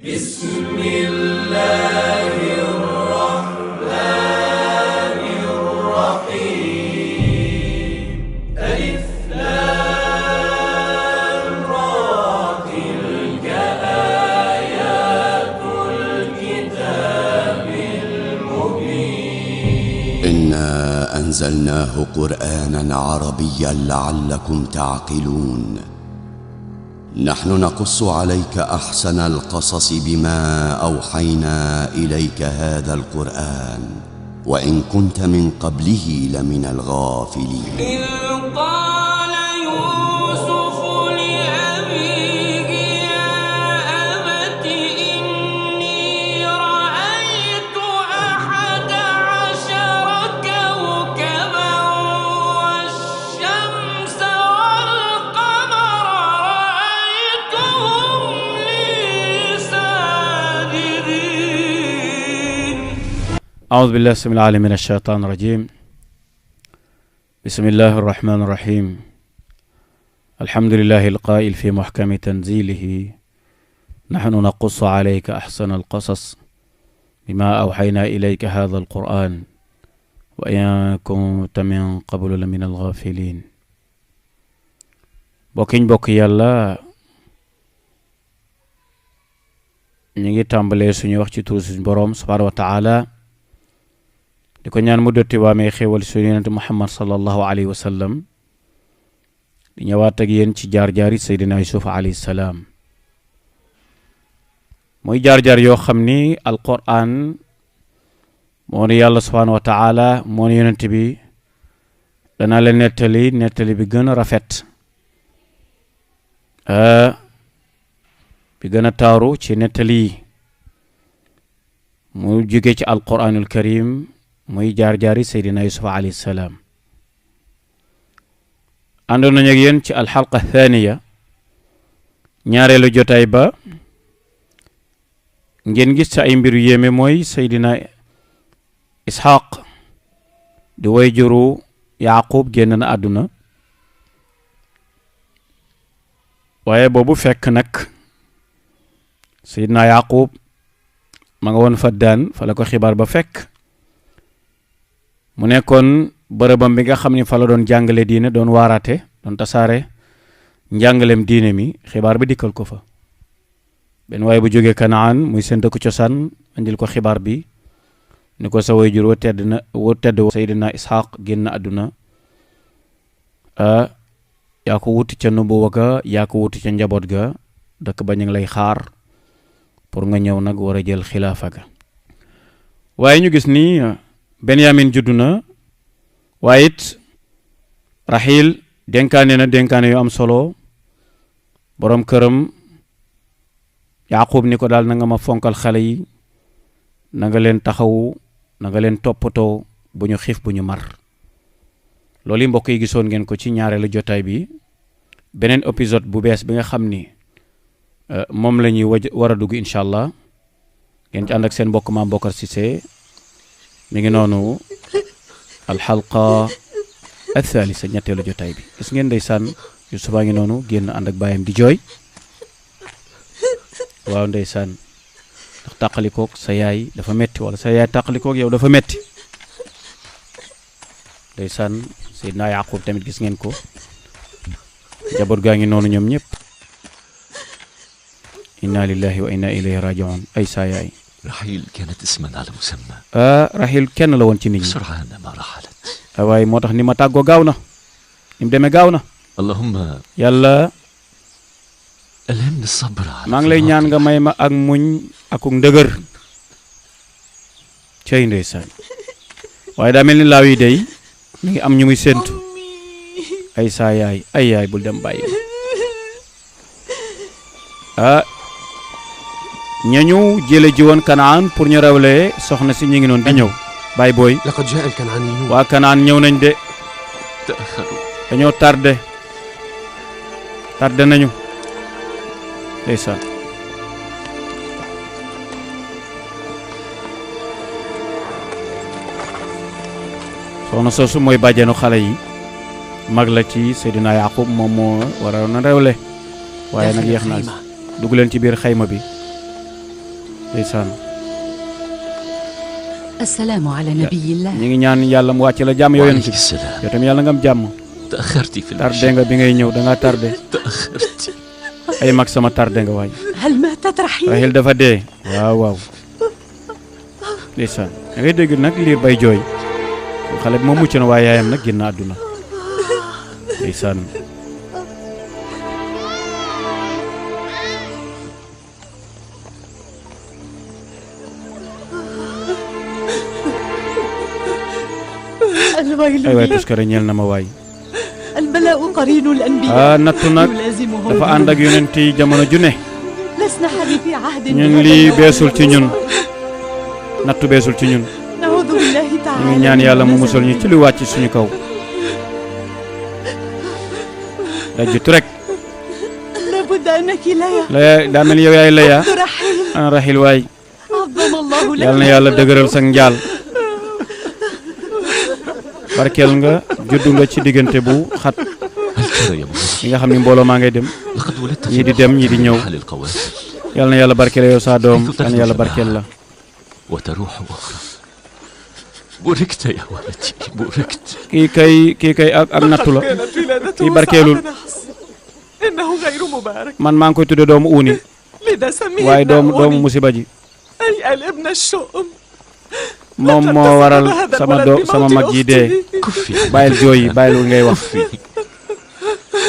بسم الله الرحمن الرحيم ألف لام را تلك آيات الكتاب المبين إنا أنزلناه قرآنا عربيا لعلكم تعقلون نحن نقص عليك أحسن القصص بما أوحينا إليك هذا القرآن وإن كنت من قبله لمن الغافلين إذ قال يوسف لأبيه يا أبت إني رأيت 11 كوكبا والشمس والقمر رأيتهم لي ساجدين. أعوذ بالله السميع العليم من الشيطان الرجيم. بسم الله الرحمن الرحيم. الحمد لله القائل في محكم تنزيله نحن نقص عليك أحسن القصص بما أوحينا إليك هذا القرآن وإن كنت من قبل لمن الغافلين. bokk yàlla ñi ngi tàmbalee suñu wax ci turu suñu boroom subhaanahu wa taala di ko ñaan mu dotti waamee xéewal suñu yonent Muhammad sallallahu alayhi wa sallam di ñëwaat ak yéen ci jaar-jaari Seydina Yuusuf alayhi salaam muy jaar-jaar yoo xam ni alquran moo ne yàlla subhaanahu wa taala moo ne yonent bi danaa leen nettali bi gën a rafet bi gën a taaru ci nettali mu jóge ci alquranul karim muy jaar-jaari Seydina Yuusuf alayhi salaam àndoon nañu ak yéen ci alxalqa thaniya ñaareelu jotaay ba ngeen gis ci ay mbiru yéeme mooy Seydina Isxaaq di way juru Yaaqub génn na àdduna waaye boobu fekk nag Seydina Yaaqub ma nga woon Faddaan fa la ko xibaar ba fekk mu nekkoon bërëbam bi nga xam ni fa la doon jàngale diine doon waaraate doon tasaare njàngalem diine mi xibaar bi dikkal ko fa benn waaye bu jógee Kanaan muy seen dëkku cosaan andil ko xibaar bi ni ko sa waajur wa tedd Seydina Isxaaq génn àdduna yaa ko wuti ca nubuwa ga yaa ko wuti ca njaboot ga dëkk ba ñu ngi lay xaar pour nga ñëw nag war a jël xilaafa ga waaye ñu gis ni Benyamin juddu na waaye it Raxiil dénkaane yu am solo boroom këram Yaaqub ni ko daal na nga ma fonkal xale yi na nga leen taxawu na nga leen toppatoo bu ñu xiif bu ñu mar loolu yi mbokk yi gisoon ngeen ko ci ñaareelu jotaay bi beneen épisode bu bees bi nga xam ni moom la ñuy war a dugg incha allah ngeen ci ànd ak seen mbokk Maam Bokar Cissé mi ngi noonu alxalqa athalisa ñetteelu jotaay bi gis ngeen ndeysaan Yuusuf a ngi noonu génn ànd ak baayam di jooy waaw ndeysaan ndax tàqalikook sa yaay dafa metti wala sa yaay tàqalikook yow dafa metti ndeysaan Seydina Yaaqub tamit gis ngeen ko njaboot gaa ngi noonu ñoom ñëpp inna lillahi wa inna ilayhi raji'un ay saa yaay رحيل كانت اسما على مسمى Raxiil kenn la woon ci nit ñi بسرعة ما رحلت waaye moo tax ni ma tàggoo gaaw na ni mu demee gaaw na اللهم yàlla ألهمني الصبر على maa ngi lay ñaan nga may ma ak muñ akuk ndëgër cey ndeysaan waaye daa mel ni laaw yi day mi ngi am ñu muy séentu ay saa yaay ay yaay bul dem bàyyi ñañu jële ji woon Kanaan pour ñu rawlee soxna si ñu ngi noonu di ñëw baay booy لقد جاء الكنعانيون waa Kanaan ñëw nañ de تأخروا dañoo tardé nañu ndeysaan soxna soosu mooy bàjjenu xale yi mag la ci Seydina Yaaqub moom moo waroon na rewle waaye nag yéex na dugg leen ci biir xayma bi ndeysaan السلام على نبي الله. ñi ngi ñaan yàlla mu wàcc la jàmm yow yonent وعليك bi السلام. yow tam yàlla nga am jàmm تأخرت في tardé المشي. nga bi ngay ñëw da ngaa tardé تأخرت. ay mag sama tardé nga waay هل ماتت رحيل؟ Rahil dafa dee waaw waaw ndeysaan da ngay dégg nag liir bay jooy xale bi moom mucc na waaye yaayam nag génn àdduna ndeysaan الويل ay waay لي. tuskare ñeel na ma waay البلاء قرين الأنبياء. nattu nag يلازمهم dafa ànd ak yonent yi jamono ju ne لسنا حديثي عهد ñun بهذا lii النوع. beesul ci ñun nattu beesul ci ñun نعوذ بالله ñu تعالى. ngi ñaan yàlla mu من musal ñu ci lu wàcc suñu kaw dajjutu rek لابد أنك ليا. laya daa mel yow yaay laya أخت رحيل. ana Rahil waay عظم الله لك. yàlla na yàlla dëgëral sa njaal barkeel nga juddu nga ci diggante bu xat هل ترى يا محمد؟ yi nga xam ni mbooloo maa ngay dem لقد ولدت ñii di في dem ñii di ñëw حال القوافل yàlla na yàlla barkeel yow saa doom yàlla na yàlla barkeel la وتروح أخرى. بوركت يا ولدي بوركت. kii kay ak nattu la كانت ولادته في بركيلول. صعبة نحس. إنه غير مبارك man maa ngi koy tudde doomu uuni لذا سميه waaye ابن doomu أوني، musiba ji أي الابن الشؤم. moom moo waral sama mag ji dee كفي bàyyil jooy yi bàyyil lu ngay wax كفي.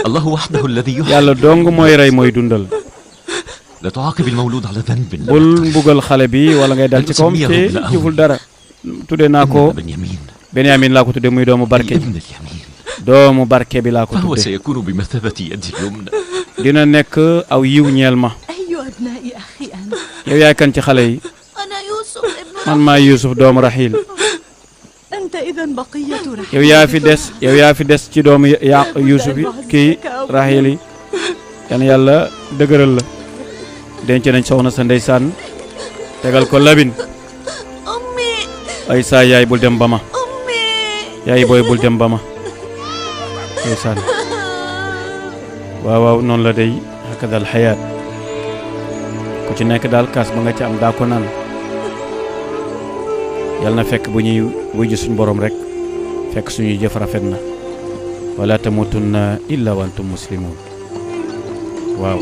الله وحده الذي يحيي. yàlla dong mooy rey mooy dundal لا تعاقب المولود على ذنب لم bul يقترف. mbugal xale bi wala ngay dal ci kawam te jëful dara tudde naa ko إنما باليمين. Benyamin laa ko tudde muy doomu barke الابن اليمين. doomu barke bi laa ko فهو tudde سيكون بمثابة يدي اليمنى. dina nekk aw yiw ñeel ma أي أبناء أخي أنا؟ yow yaay kan ci xale yi أنا يوسف ابن man maa Yuusuf doomu Rahil أنت إذا بقية رحيل. yow yaa fi des ci doomu ya Yuusuf yi kii Rahil yi yan yàlla dëgëral la denc nañ soxna sa ndeysaan tegal ko labin أمي ay saa yaay bul dem ba ma أمي. yaay booy bul dem ba ma ndeysaan waaw waaw noonu la day hakadal xayaat ku ci nekk daal kaas ba nga ci am daa ko naan yàlla na fekk bu ñuy wujj suñu borom rek fekk suñuy jëf rafet na wala tamutunna illa wa antum muslimun waaw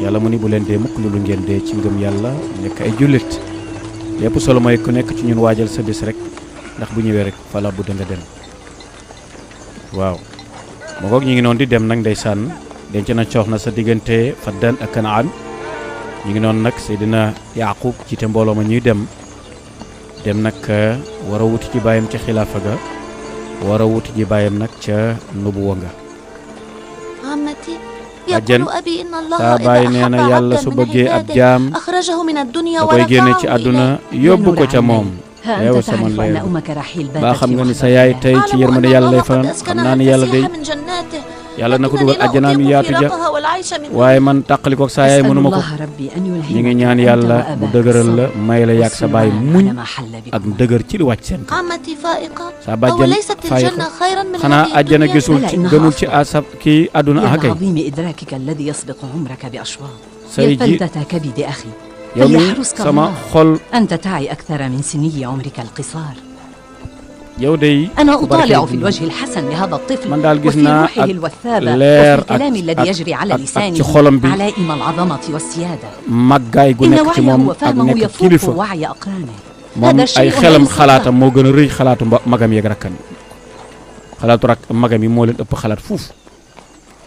yàlla mu ni bu leen dee mukk lu ngeen dee ci ngëm yàlla nekk ay jullit lépp solo mooy ku nekk ci ñun waajal sa bés rek ndax bu ñëwee rek fala bu da nga dem waaw moo koog ñu ngi noonu di dem nag ndeysaan denc na soxna sa diggante Faddan ak Kanaan ñu ngi noonu nag Seydina Yaaqub jiite mbooloo ma ñuy dem nag war a wuti ci bàyyam ca xilaafa ga war a wuti ji bàyyam nag ca nubuwa nga عمتي أجل. يقول أبي إن الله saa إذا bàyyi nee na أحب yàlla عبدا su من bëggee ab عباده jaam أخرجه من الدنيا da koy génne ci ورفعه àdduna إليه yóbbu ko ca moom ها yow أنت sama تعرف lay أن أمك رحيل baa باتت xam في nga ni sa محضر yaay الله. tey ci أعلم yërmande أن yàlla الله lay قد fanaan xam أسكنها naa ni yàlla day الفسيح من جناته yàlla na ko لكنني dugal لا àjjanaam أطيق yaatu ja فراقها والعيش من waaye man tàqalikook saa yaay أسأل mënuma ko الله ربي أن ñu ngi يلهمك ñaan أنت yàlla mu وأباك dëgëral la الصبر may la yàgg sa baay والسلوان muñ على ما حل ak بكما. dëgër ci lu wàcc seen kaw عمتي فائقة saa bàjjan أوليست fay ko الجنة خيرا من xanaa هذه àjjana الدنيا gisul ci gënul ci asab kii àdduna يا ah kay لعظيم إدراكك الذي يسبق عمرك بأشواط. say يا ji فلتة كبد أخي yow mi فليحرسك sama الله. xol أنت تعي أكثر من سني عمرك القصار. yow day أنا أطالع barke في الوجه الحسن لهذا الطفل man daal gis وفي naa روحه ak الوثابة leer وفي الكلام الذي يجري على ak ci لسانه xolam bi علائم العظمة والسيادة. màggaay gu إن nekk ci وعيه moom ak وفهمه nekk يفوق kilifa وعي أقرانه. moom هذا ay شيء xelam ليس xalaatam moo gën a rëy xalaatu magam yeeg rakkam xalaatu rak magam yi moo leen ëpp xalaat fuuf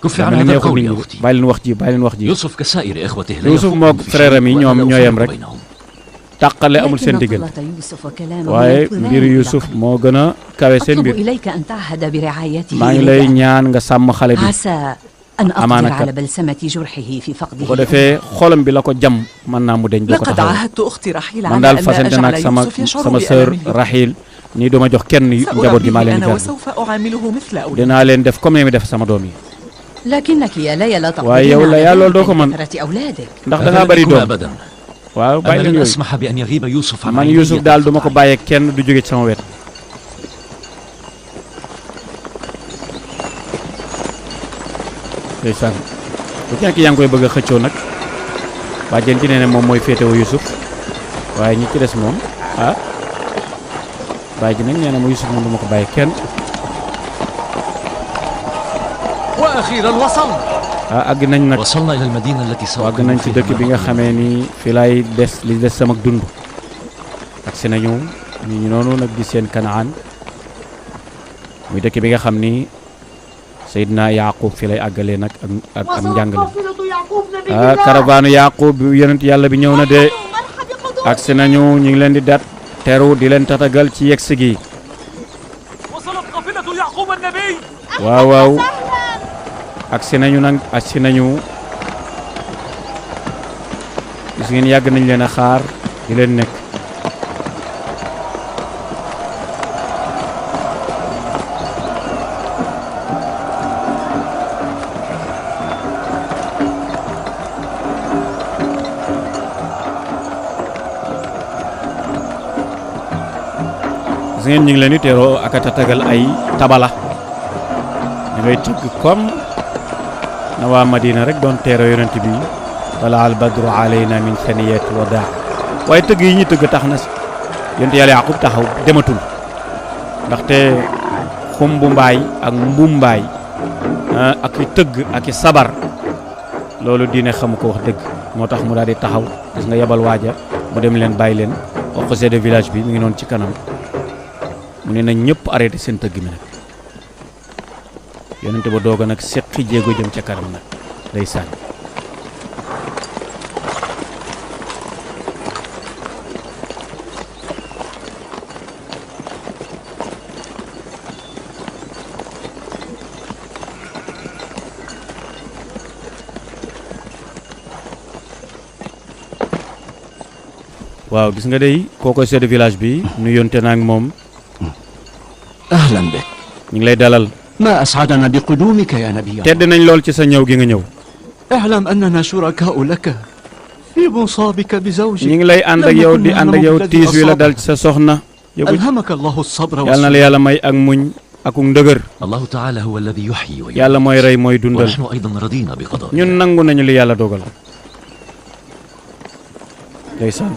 كفي عن dama leen هذا neexul القول nit يا ñi أختي. bàyyi leen wax ji bàyyi leen wax ji يوسف كسائر إخوته لا يوسف يخوض moog في frère شيء am yi وأنا ñoom لا ñoo yem أفرق rek بينهم. tàqale amul seen لكن diggante طلة يوسف كلامه waaye من القرآن mbiru إلى Yuusuf قلبي. moo gën a kawe seen أطلب mbir إليك أن تعهد برعايته maa ngi lay إليك. ñaan nga sàmm xale bi عسى أن أقدر أمانك. على بلسمة جرحه في bu ko فقده. defee xolam bi la ko jam mën naa mu deñ du ko لقد taxaw عاهدت أختي رحيل man على daal أن fasante لا naag أجعل sama يوسف يشعر sama sœur بألمه. Rahil nii duma jox kenn njaboot gi maa سأربيه leen di أنا gàddu وسوف أعامله مثل أولادي. dinaa leen def comme ni mi def sama doom yi لكنك يا ليا لا waaye yow تقدرين la yaa على loolu doo ko ذلك mën كثرة أولادك. ndax da هذا ngaa لن bari يكون doom أبدا. waaw أنا bàyyi leen لن yooyu أسمح بأن يغيب يوسف عن man عيني Yuusuf daal duma ko طرفة bàyyee kenn du jóge ci sama wet ndeysaan bu ci nekk yaa ngi koy bëgg a xëccoo nag bàjjen ci nee ne moom mooy féetewoo Yuusuf waaye ñi ci des moom bàyyi ji nag nee na ma Yusuf moom du ma ko bàyyi kenn. وأخيرا وصلنا. àgg nañ nag وصلنا إلى المدينة التي àgg nañ ci dëkk bi nga xamee ni fi laay des li des sama dund. agsi nañu ñu noonu nag di seen Kanaan muy dëkk bi nga xam ni Seydina Yaqub fi lay àggalee nag ak njàngale. caravane Yaqub bi yonent yàlla bi ñëw na de agsi nañu ñu ngi leen di dat teru di leen tatagal ci yegsi gi. waaw waaw agsi nañu nag agsi nañu gis ngeen yàgg nañ leen a xaar di leen nekk. ngeen ñu ngi leen di teeroo ak a tatagal ay tabala ñu ngay tëgg comme na waa Madina rek doon teeroo yonent bi tala al badru alayna min saniyati wadaa waaye tëgg yi ñu tëgg tax na yonent yàlla Yaqub taxaw dematul ndaxte xumbu mbaay ak mbum mbaay ak i tëgg ak i sabar loolu diine xamu ko wax dëgg moo tax mu daal di taxaw gis nga yebal waaja mu dem leen bàyyi leen wax ko chef de village bi mu ngi noonu ci kanam mu ne nañ ñëpp arrêté seen tëgg mi nag yonente ba doog a nag seqi jéego jëm ca kanam nag day sànni. waaw gis nga day kookoy chef de village bi nu yonte naag moom. أهلا بك. ñu ngi lay dalal. ما أسعدنا بقدومك يا نبي الله. tedd nañ lool ci sa ñëw gi nga ñëw. اعلم أننا شركاء لك في مصابك بزوجك. ñu ngi lay ànd ak yow di ànd ak yow tiis wi la dal ci sa soxna. ألهمك الله الصبر yàlla na la yàlla may ak muñ ak ndëgër. الله تعالى هو الذي يحيي ويميت. yàlla mooy rey mooy dundal. ونحن أيضا رضينا بقضائه. ñun nangu nañu li yàlla dogal. ndeysaan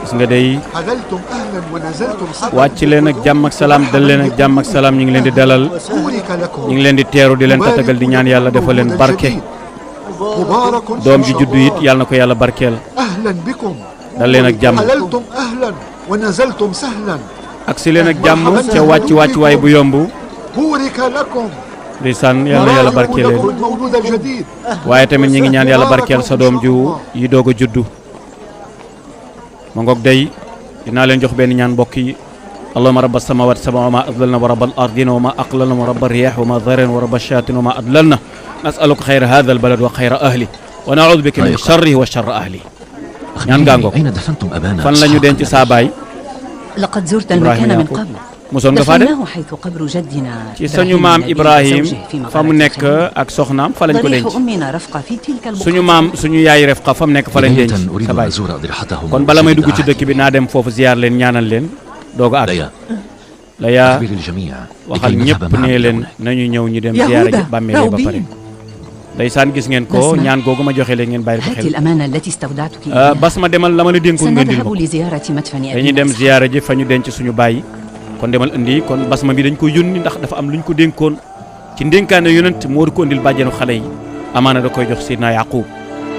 gis nga day wàcc leen ak jàmm ak salaam dal leen ak jàmm ak salaam ñu ngi leen di dalal ñu ngi leen di teeru di leen tatagal di ñaan yàlla defal leen barke doom ji juddu it yàlla na ko yàlla barkeel dal leen ak jàmm ak si leen ak jàmm ca wàcc waay bu yomb ndeysaan yàlla na yàlla barkeel leen waaye tamit ñi ngi ñaan yàlla barkeel sa doom ju yi doog a juddu ma ngoog day dinaa leen jox benn ñaan mbokk yi allahumma rabba samawati sab'a wa ma adlalna wa rabbal ardina wa ma aqlalna wa rabba riyah wa ma dharan wa rabba shayatin wa ma adlalna nas'aluka khayra hadha al balad wa khayra ahli wa na'udhu bika min sharrihi wa sharri ahli ñaan gaa ngoog fan la ñu denc saa baay لقد زرت المكان من قبل mosoon nga faa dem دفناه حيث قبر جدنا ci sañu maam Ibrahim fa mu nekk ak soxnaam fa lañ ko denc ضريح أمنا رفقة في تلك suñu maam suñu yaay Refqa fa mu nekk fa lañ denc sa baay kon bala may dugg ci dëkk bi naa dem foofu ziyaar leen ñaanal leen doog a àgg la yaa waxal ñëpp nee leen nañu ñëw ñu dem ziyaara ji bàmmeel ba pare ndeysaan gis ngeen ko ñaan googu ma joxe leen ngeen bàyyi ko هذه xel الأمانة التي استودعتك bas ma demal la ma la dénkoon ngeen dil سنذهب ma لزيارة مدفن dañuy dem ziyaara ji fa ñu denc suñu baay kon demal indi kon bas ma bi dañ ko yónni ndax dafa am lu ñu ko dénkoon ci ndénkaane yonent moo di ko indil bàjjenu xale yi amaana da koy jox Seydina Yaqub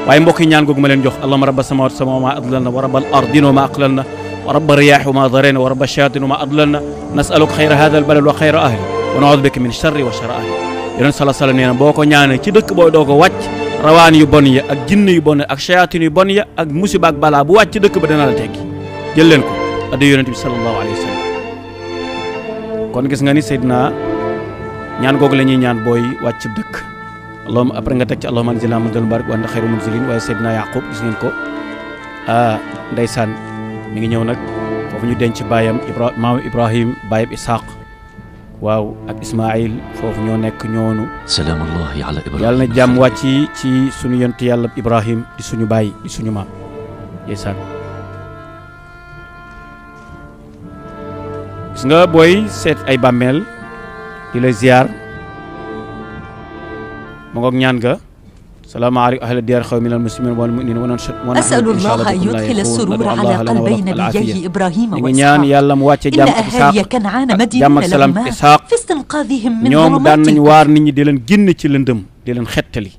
waaye mbokk yi ñaan googu ma leen jox allahumma rabba samawati sama wa ma adlalna wa rabbal ardina wa ma aqlalna wa rabba riyaahi wa ma darayna wa rabba shayatin wa ma adlalna nasaluka xayra hada al balad wa xayra ahli wa naudu bika min sharri wa sharri ahli yonent sala sala nee na boo ko ñaanee ci dëkk booy doo ko wàcc rawaan yu bon ya ak jinn yu bon ya ak shayatin yu bon ya ak musiba ak balaa bu wàcc ci dëkk ba dana la teggi jël leen ko addi yonent bi sallallahu alayhi wa sallam kon gis nga ni Seydina ñaan googu la ñuy ñaan booy wàcc dëkk allahumma après nga teg ci allahumma anzilna munzal mubarak wa anta xayru munzilin waaye Seydina Yaqub gis ngeen ko ndeysaan mi ngi ñëw nag foofu ñu denc baayam maam Ibrahim baayam Ishaq waaw ak Ismaïl foofu ñoo nekk ñoonu salaamullahi ala Ibrahim yàlla na jàmm wàcc ci suñu yonent yàlla Ibrahim di suñu baay di suñu maam ndeysaan gis nga booy seet ay bàmmeel di la ziar mu ngoog ñaan ga salaamu aleykum ahla diyaar xaw min al muslimin wal mu'minin wa أسأل الله أن يدخل السرور على قلبي نبييه إبراهيم ñu ngi ñaan وإسحاق yàlla mu wàcce إن jàmm أهالي كنعان jàmm مدينون ak salaam لهما Isaaq في استنقاذهم من ñoom daan nañ ظلمات waar nit ñi di leen génn ci lëndëm di leen xettali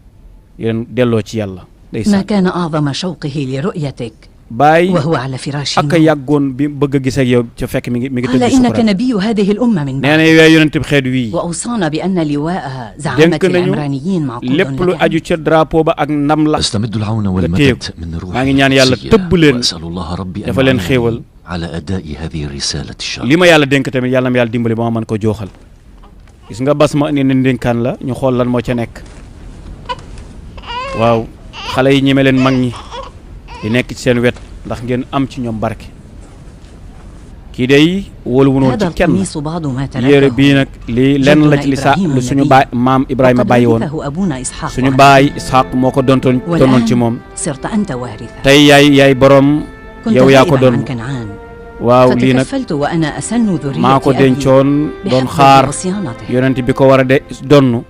di leen delloo ci yàlla ما ndeysaan كان أعظم شوقه لرؤيتك Baay وهو على فراشه ak a yàggoon bi bëgg a gis ak yow ca fekk mi ngi قال tëdd إنك sukuraat نبي هذه الأمة من nee بعد na yow yaay yonent bi xeet wii وأوصانا بأن لواءها زعامة dénk nañu العمرانيين معقود lépp lu لنا aju ca drapeau ba ak ndam la أستمد العون تيب. والمدد من روحي maa ngi ñaan yàlla القدسية tëbb leen وأسأل الله ربي أن dafa leen يعينني xéewal على أداء هذه الرسالة الشرعية li ma yàlla dénk tamit yàlla ma yàlla dimbali ba ma mën ko jooxal gis nga bas ma indi na ndénkaan la ñu xool lan moo ca nekk waaw xale yi ñeme leen mag ñi di nekk ci seen wet ndax ngeen am ci ñoom barke kii day wóolu wunoon هذا ci kenn القميص بعض ما yére تركه bii nag lii lenn la ci li sa lu suñu baay maam Ibrahima وقد bàyyi woon ورثه أبونا إسحاق suñu عنه. baay Isxaaq moo ko doonoon ci moom والآن صرت أنت وارثا tey yaay borom كنت yow yaa ko غائبا doon عن كنعان waaw lii nag فتكفلت وأنا أسن ذرية maa ko أبي dencoon doon بحفظه xaar وصيانته yonent bi ko war a de donn mu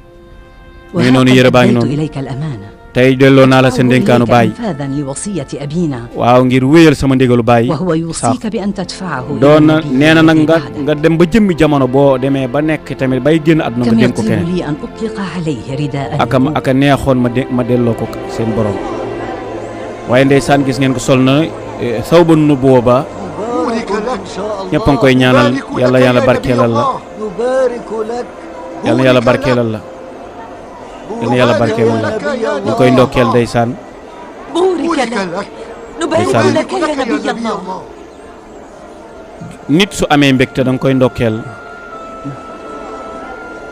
ngi noonu yére baa ngi وها قد noonu إليك الأمانة tey delloo naa la sa أعود ndénkaanu إليك baay أنفاذا لوصية أبينا waaw ngir wéyal sama ndigalu baay وهو يوصيك بأن تدفعه إلى doon na النبي nee na nag الذي nga بعدك. nga dem ba jëmmi jamono boo demee ba nekk tamit bay génn àdduna nga كم dénk ko يطيب keneen لي أن أطلق عليه رداء aka النبوة. aka neexoon ma delloo ko seen borom waaye ndeysaan gis ngeen ko sol na saw ba nu booba ñëpp a ngi koy ñaanal yàlla barkeelal la yàlla barkeelal la yàlla barkeelal la ñu koy ndokkeel ndeysaan بورك لك نبارك نسأل- لك يا نبي الله nit su amee mbégte da nga koy ndokkeel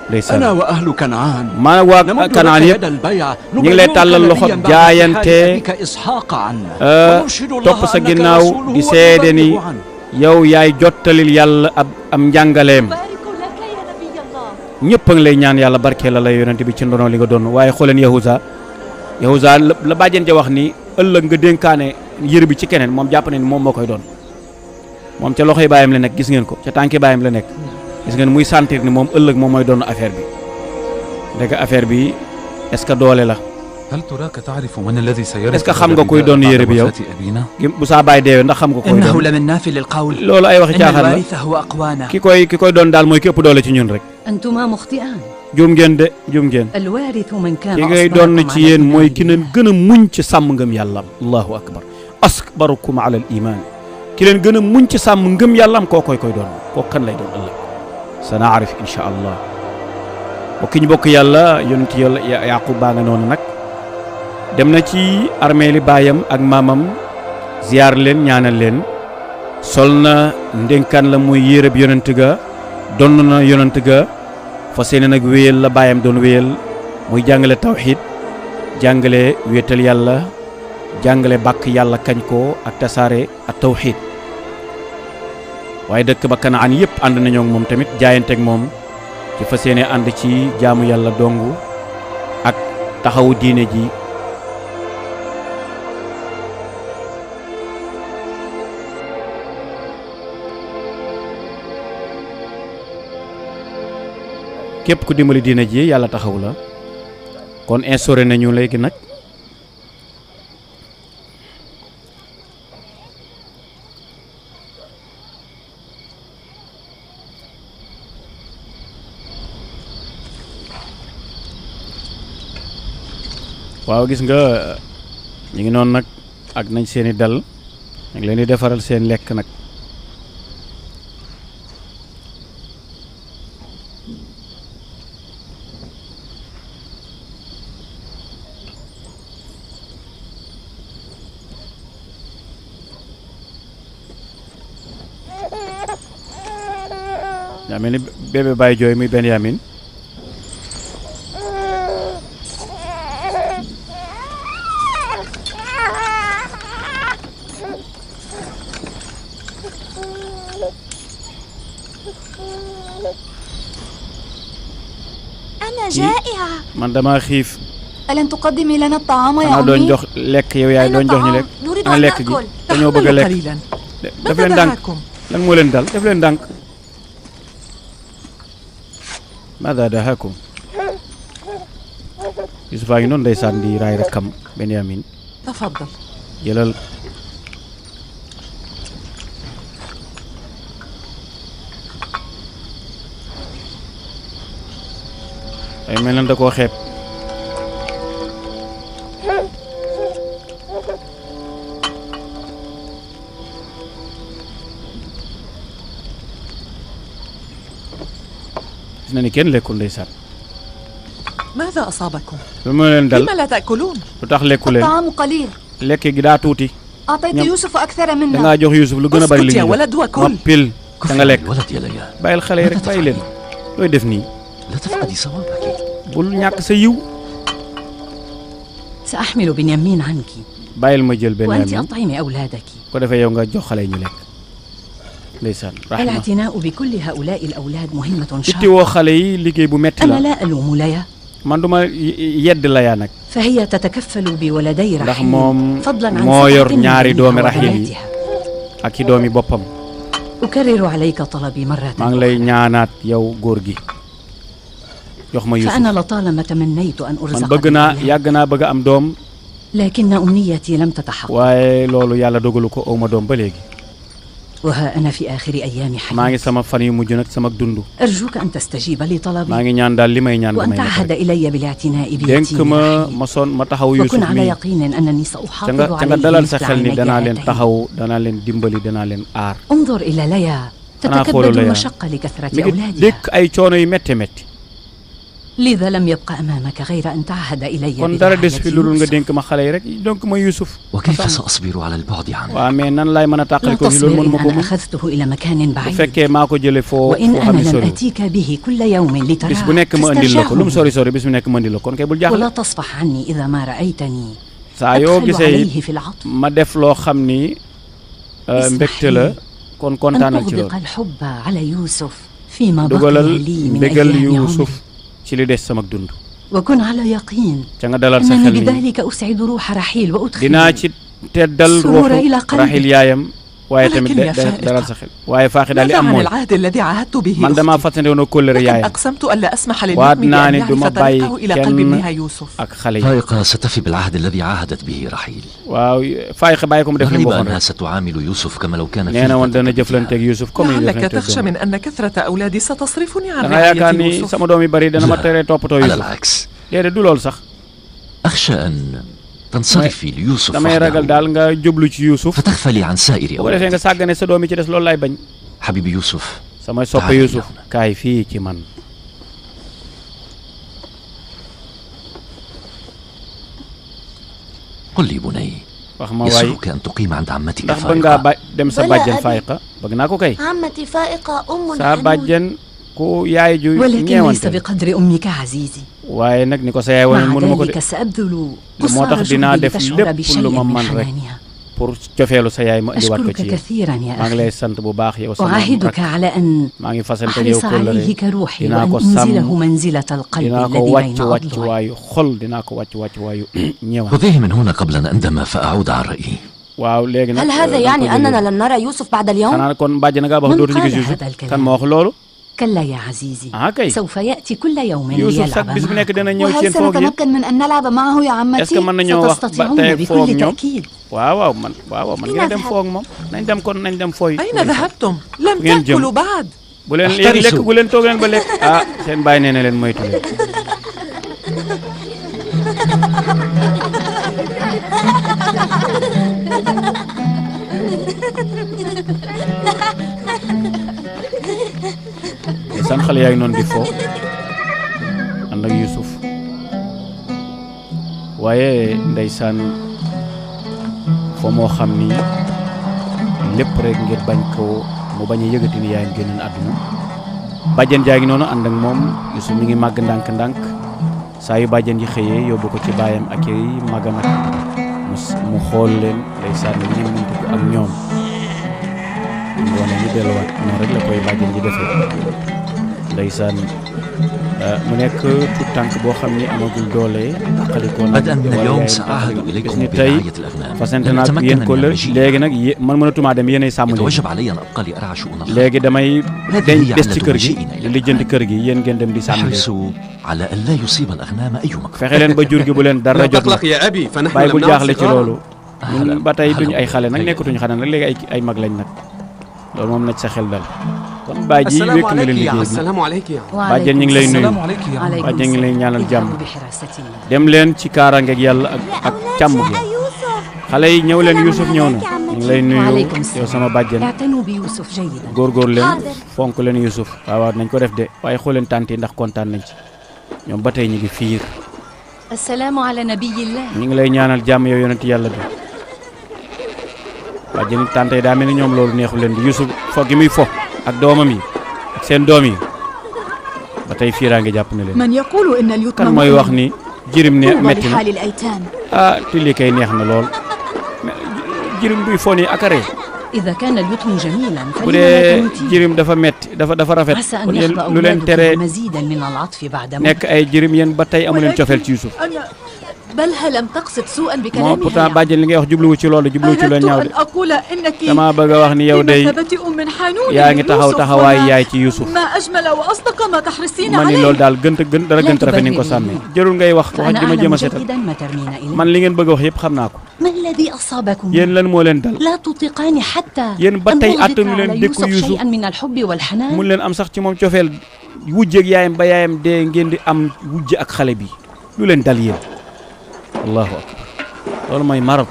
ndeysaan أنا وأهل كنعان maa waa نمد Kanaan لك yëpp يد البيعة ñu ngi lay tàllal loxo نبياً بعد jaayante اتحاد أبيك إسحاق عنا ونشهد الله topp sa أنك ginnaaw رسوله di seede ni والمبلغ عنه. yow yaay jottalil yàlla am njàngaleem بارك لك يا نبي الله ñëpp a ngi lay ñaan yàlla barkeelal la yonent bi ci ndono li nga doon waaye xooleen Yahuza la bàjjen ja wax ni ëllëg nga dénkaane yër bi ci keneen moom jàpp na ni moom moo koy doon moom ca loxoy baayam la nekk gis ngeen ko ca tànki baayam la nekk gis ngeen muy sentir ni moom ëllëg moom mooy doon affaire bi ndeke affaire bi est-ce que doole la هل تراك تعرف من الذي سيرث est-ce que xam nga koy doon yére bi yow أبينا؟ bu saa baay deewee ndax xam nga koy إنه doon لمن نافل القول loolu ay waxi إن caaxaan la الوارث هو أقوانا ki koy doon daal mooy ki ëpp doole ci ñun rek أنتما مخطئان juum ngeen de juum ngeen الوارث من كان ki ngay doon ci yéen mooy ki leen gën a muñ ci sàmm ngëm yàllam allahu akbar asbarukum ala al iman ki leen gën a muñ ci sàmm ngëm yàllam koo koy doon koo kan lay doon ëllëg sanaarif insha allah bokki ñu bokk yàlla yonent yàlla yaqub baa nga noonu nag dem na ci armeeli baayam ak maamam ziyaar leen ñaanal leen sol na ndénkaan la muy yéreb yonent ga donn na yonent ga fa seene nag wéyal la baayam doon wéyal muy jàngale tawxiid jàngale wéetal yàlla jàngale bàkk yàlla kañ ko ak tasaare ak tawxiid waaye dëkk ba Kanaan yëpp ànd nañoo ak moom tamit jaayante ak moom ci fa seene ànd ci jaamu yàlla dongu ak taxawu diine ji képp ku dimbali diina ji yàlla taxaw la kon instauré nañu léegi nag waaw gis nga ñu ngi noonu nag ak nañ seeni dal ñu ngi leen di defaral seen lekk nag daa mel ni bébé Baye jooy muy Benyamin أنا جائعة man dama xiif ألن تقدمي لنا الطعام يا xanaa doon أمي؟ jox lekk yow yaay أين doon jox ñu lekk الطعام؟ نريد ana أن lekk gi نأكل dañoo bëgg a lekk قليلا def leen ndànk lan moo leen dal def leen ndànk maada dahakum Yusuf a ngi noonu ndeysaan di raay rakkam Benyamin تفضل. jëlal ay mel na da koo xeeb gis na ni kenn lekkul ndeysaan ماذا أصابكم؟ lu ma leen dal لما لا تأكلون؟ lu tax lekku leen الطعام قليل. lekk gi daa tuuti أعطيت نعم. يوسف أكثر منا. dangaa jox Yusuf lu gën a bari li اسكت يا ñu ولد وكل. noppil da nga lekk الولد يا ليا bàyyil xale yi rek bàyyi leen looy def nii لا تفقدي صوابك. bul ñàkk sa yiw سأحمل بنيامين عنك bàyyil ma jël وأنت Benyamin أطعمي أولادك. ko defee yow nga jox xale yi ñu lekk ndeysaan rahma الاعتناء بكل هؤلاء الأولاد مهمة itti شاقة. woo xale yi liggéey bu metti أنا la لا ألوم ليا man duma yedd la yaa nag فهي تتكفل بولدي ndax رحيل moom فضلا عن moo yor 7 من ñaari بنيها doomi Rahil yi وبناتها. ak i doomi boppam أكرر عليك طلبي مرة maa ngi lay ñaanaat yow góor gi jox ma Yusuf فأنا لطالما تمنيت أن man أرزق bëgg naa بولد. yàgg naa bëgg a am doom لكن أمنيتي لم تتحقق. waaye loolu yàlla dogalu ko awma doom ba léegi وها أنا في آخر أيام maa حياتي. ngi sama fan yu mujj nag sama dund أرجوك أن تستجيب maa لطلبي ngi ñaan daal li may ñaan وأن may nekk تعهد rek إلي بالاعتناء dénk بيتيم ma رحيل. ma son ma taxaw Yusuf وكن على mi يقين أنني ca سأحافظ nga عليه dalal sa مثل xel ni danaa leen عيني taxaw danaa leen dimbali danaa leen aar انظر إلى ليا أنا أقول تتكبد ليا. المشقة لكثرة mi ngi أولادها dëkk ay coono yu métti métti لذا لم يبقى أمامك غير أن تعهد إلي kon dara des برعاية fi lu dul nga يوسف. dénk ma xale yi rek donc ma Yusuf وكيف سأصبر على البعد عنه؟ waaw mais nan laay mën a tàqali لا ko fi loolu تصبر mënu ma إن ko أنا mun أخذته إلى مكان bu بعيد fekkee maa ko jële foo وإن foo xam أنا ne لم sori أتيك به كل يوم bis bu لتراه nekk ma andil la ko lu mu فاسترجعه sori sori bis bu nekk ma andil la kon kay bul jaaxle ولا تصفح عني إذا ما رأيتني saa yoo أدخل gisee عليه في العطف ma def loo xam ni mbégte la kon أن kontaanal ci أغدق loolu الحب على يوسف فيما dugalal بقي لي من bégal أيام Yusuf عمري ci li des sama dund وكن على يقين ca nga dalal sa أنني xel ni بذلك أسعد روح رحيل dinaa وأدخل ci teddal السرور ruuxu إلى قلبك. Rahil yaayam waaye tamit ولكن يا فائقة، dalal sa xel waaye faaxi daal li ماذا am عن mooy العهد الذي عهدت به man damaa أختي؟ fàttante woon kóllëre لقد yaayam أقسمت ألا أسمح waat للابن naa بأن ni du يعرف ma bàyyi طريقه إلى قلب kenn ابنها يوسف. ak xale yi فائقة ستفي بالعهد الذي عاهدت به رحيل. waaw faaxi bàyyi ko mu لا def li mu ريب waxoon أنها rek ستعامل يوسف كما لو كان nee na woon فيه dana jëflanteeg Yusuf comme ni لعلك jëflanteeg تخشى doomam من أن كثرة أولادي ستصرفني عن da nga رعاية yaakaar ni يوسف. sama doom yi bari dana ma لا. teree toppatoo على Yusuf العكس déedéet du loolu sax أخشى أن تنصرفي ليوسف damay ragal وحده daal nga jublu ci Yusuf فتغفلي عن سائر bu ko defee nga أولادك. sàggane sa doom yi ci des loolu laay bañ حبيبي يوسف samay soppe تعال Yusuf هنا. kaay fii ci man قل لي بني wax ma waay يسرك أن تقيم عند عمتك ndax bëgg ngaa فائقة. dem sa Wala bàjjen abi. Faayiqa bëgg naa ko kay عمتي فائقة أم sa حنون. bàjjen ku yaay ju ولكن ليس ñeewante بقدر أمك عزيزي. waaye nag ni ko sa yaay wane مع mënu ma ko de ذلك سأبذل moo قصارى tax dinaa جهدي def لتشعر lépp lu بشيء ma من man rek حنانها. pour cofeelu sa yaay ma indiwaat ko أشكرك ci yow كثيرا يا maa ngi أخي lay sant bu baax yow sama أعاهدك rakk على أن maa ngi fasante yow أحرص عليه kóllëre كروحي dinaa وأن ko أنزله sàmm منزلة القلب dinaa ko الذي wàcc بين wàcc أضلعي. waayu xol dinaa ko wàcc wàcc waayu ñeewant خذيه من هنا قبل أن أندم فأعود عن رأيي. waaw léegi nag هل هذا يعني أننا لن نرى يوسف بعد اليوم؟ xanaa kon bàjjen nga wax من dootuñu قال gis Yusuf هذا الكلام؟ kan ma wax loolu كلا يا عزيزي kay سوف يأتي كل يوم Yusuf chaque ليلعب bis bu nekk معكم dina ñëw ci وهل yéen foog yéen سنتمكن من أن نلعب معه يا est-ce que عمتي؟ mën nañoo wax ba ستستطيعون tey foog بكل ñoom تأكيد. waaw man ngeen dem foog moom nañ dem kon nañ dem fooy أين ذهبتم؟ لم وين جم؟ تأكلوا بعد. bu leen yéen احترسوا. lekk gu leen toog leen ba lekk ah seen bàyyi nee na leen moytu leen ndeysaan xale yaa ngi noonu di foo ànd ak Yusuf waaye ndeysaan foo moo xam ni lépp rek ngir bañ ko mu bañ a yëgati ni yaayam génn na àdduna bàjjen jaa ngi noonu ànd ak moom Yusuf mi ngi màgg ndànk-ndànk saa yu bàjjen yi xëyee yóbbu ko ci baayam ak i magam ak mu xool leen ndeysaan ne ñu mënti ko ak ñoom ngoone ñu delluwaat noonu rek la koy bàjjen ji defee ndeysaan mu nekk tout tànk boo xam ni amagul doole xalikoo nag بدءا من اليوم سأعهد إليكم ni tey برعاية الأغنام fasante naag yéen ko la léegi nag man mënatumaa dem yéenay sàmm leen يتوجب علي أن أبقى لأرعى شؤون الخلق léegi damay dañ des ci kër gi di lijjanti kër gi yéen ngeen dem di sàmm leen احرصوا على أن لا يصيب الأغنام أي مكر fexe leen ba jur gi bu leen dara لا jot nag تقلق يا أبي فنحن bàyyi لم bul نعد jaaxle ci صغارا loolu ñun ba tey duñu ay xale nag nekkatuñu xale nag léegi ay mag lañ nag loolu moom na ci sa xel dal kon baay ji wékk nga leen liggéey bi السلام عليك يا bàjjen ñu ngi lay nuyu السلام عليك يا عم bàjjen ñu ngi lay ñaanal jàmm dem leen ci kaaraangeeg yàlla ak càmm gi xale yi ñëw leen Youssouf ñëw na ñu ngi lay nuyu yow sama bàjjen góorgóor leen fonk leen Youssouf waaw nañ ko def de waaye xool leen tànt yi ndax kontaan nañ ci ñoom ba tey ñu ngi fiir assalaamu ala nabiyillah ñu ngi lay ñaanal jàmm yow yonent yàlla bi bàjjen tànt yi daa mel ni ñoom loolu neexu leen di Youssouf fo gi muy fo ak doomam yi ak seen doom yi ba tey fiiraa ngi jàpp na leen kan mooy wax ni jirim ne metti na ah tulli kay neex na lool jirim buy fo ni akaree bu dee jirim dafa metti dafa rafet kon yéen lu leen tere nekk ay jirim yéen ba tey amu leen cofeel ci Youssouf moom pourtant bàjjen li ngay wax jubluwu ci loolu jubluwu ci loolu ñaaw de dama bëgg a wax ni yow day yaa ngi taxaw taxawaay yaay ci Youssouf ma ni loolu daal dara gënt rafet ni nga ko sàmmee jërul ngay wax di ma jëm a seetal man li ngeen bëgg a wax yëpp xam naa ko yéen lan moo leen dal yéen ba tey attanu leen dékku Youssouf mun leen am sax ci moom cofeel wujjeeg yaayam ba yaayam dee ngeen di am wujje ak xale bi lu leen dal yéen allahu akbar loolu mooy marad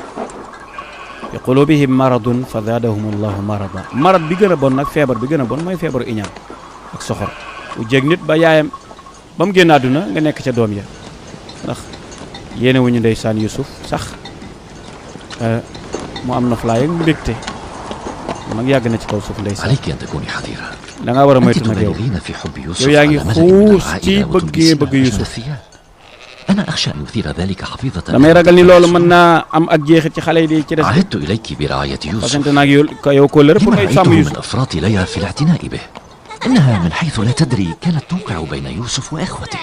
fi qulubihim maradun fa zaadahum allahu marada marad bi gën a bon nag feebar bi gën a bon mooy feebaru iñaan ak soxor bu jeg nit ba yaayam ba mu génn àdduna nga nekk ca doom ya ndax yéene wuñu ndeysaan Youssouf sax mu am na flaay ak mbégte mag yàgg na ci kaw suuf ndeysaan عليك أن تكوني حذرة da ngaa war a أنت moytu nag yow تبالغين في حب يوسف yow yaa ngi على ملأ من xuus ci العائلة bëgg وتلبسين bëgg أجمل Youssouf الثياب أنا أخشى أن يثير ذلك حفيظة damay ragal ni loolu mën naa am ak jeexit ci xale yi di ci des عهدت إليك برعاية fasante يوسف naag yow ko lër pour لما ngay sàmm رأيته Youssouf من أفراط ليلى في الاعتناء به إنها من حيث لا تدري كانت توقع بين يوسف وإخوته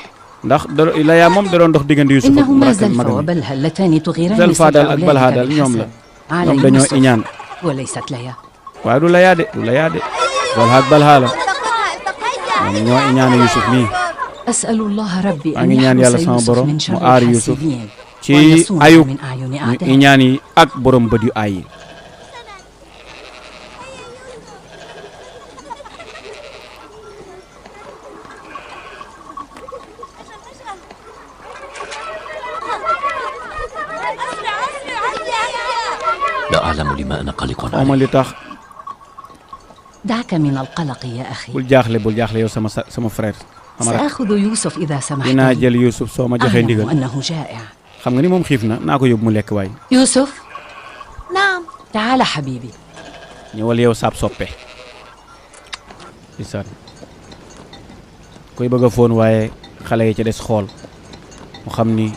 ndax Laya moom da doon dox diggante Youssouf ak إنهما magam زلفى yi وبلها اللتان تغيران Zalfa daal ak Balha daal ñoom la ñoom dañoo iñaan وليست ليا waaye du Laya de Zalfa ak Balha la ñoom ñoo iñaane Youssouf mii أسأل الله ربي maa أن ngi ñaan yàlla يحرس sama يوسف borom من mu شر aar Youssouf الحاسدين ci ويصون ayub من أعين ñu أعدائه iñaan yi ak borom bët yu aay yi لا أعلم لما أنا قلق xawma عليه li tax دعك من القلق يا أخي bul jaaxle yow sama frère sama rak سآخذ يوسف إذا سمحت dinaa لي. jël Youssouf soo ma joxee أعلم ndigal أنه جائع xam nga ni moom xiif na naa ko yóbbu mu lekk waay يوسف نعم تعال حبيبي ñëwal yow saab soppe isaan koy bëgg a foon waaye xale yi ca des xool mu xam ni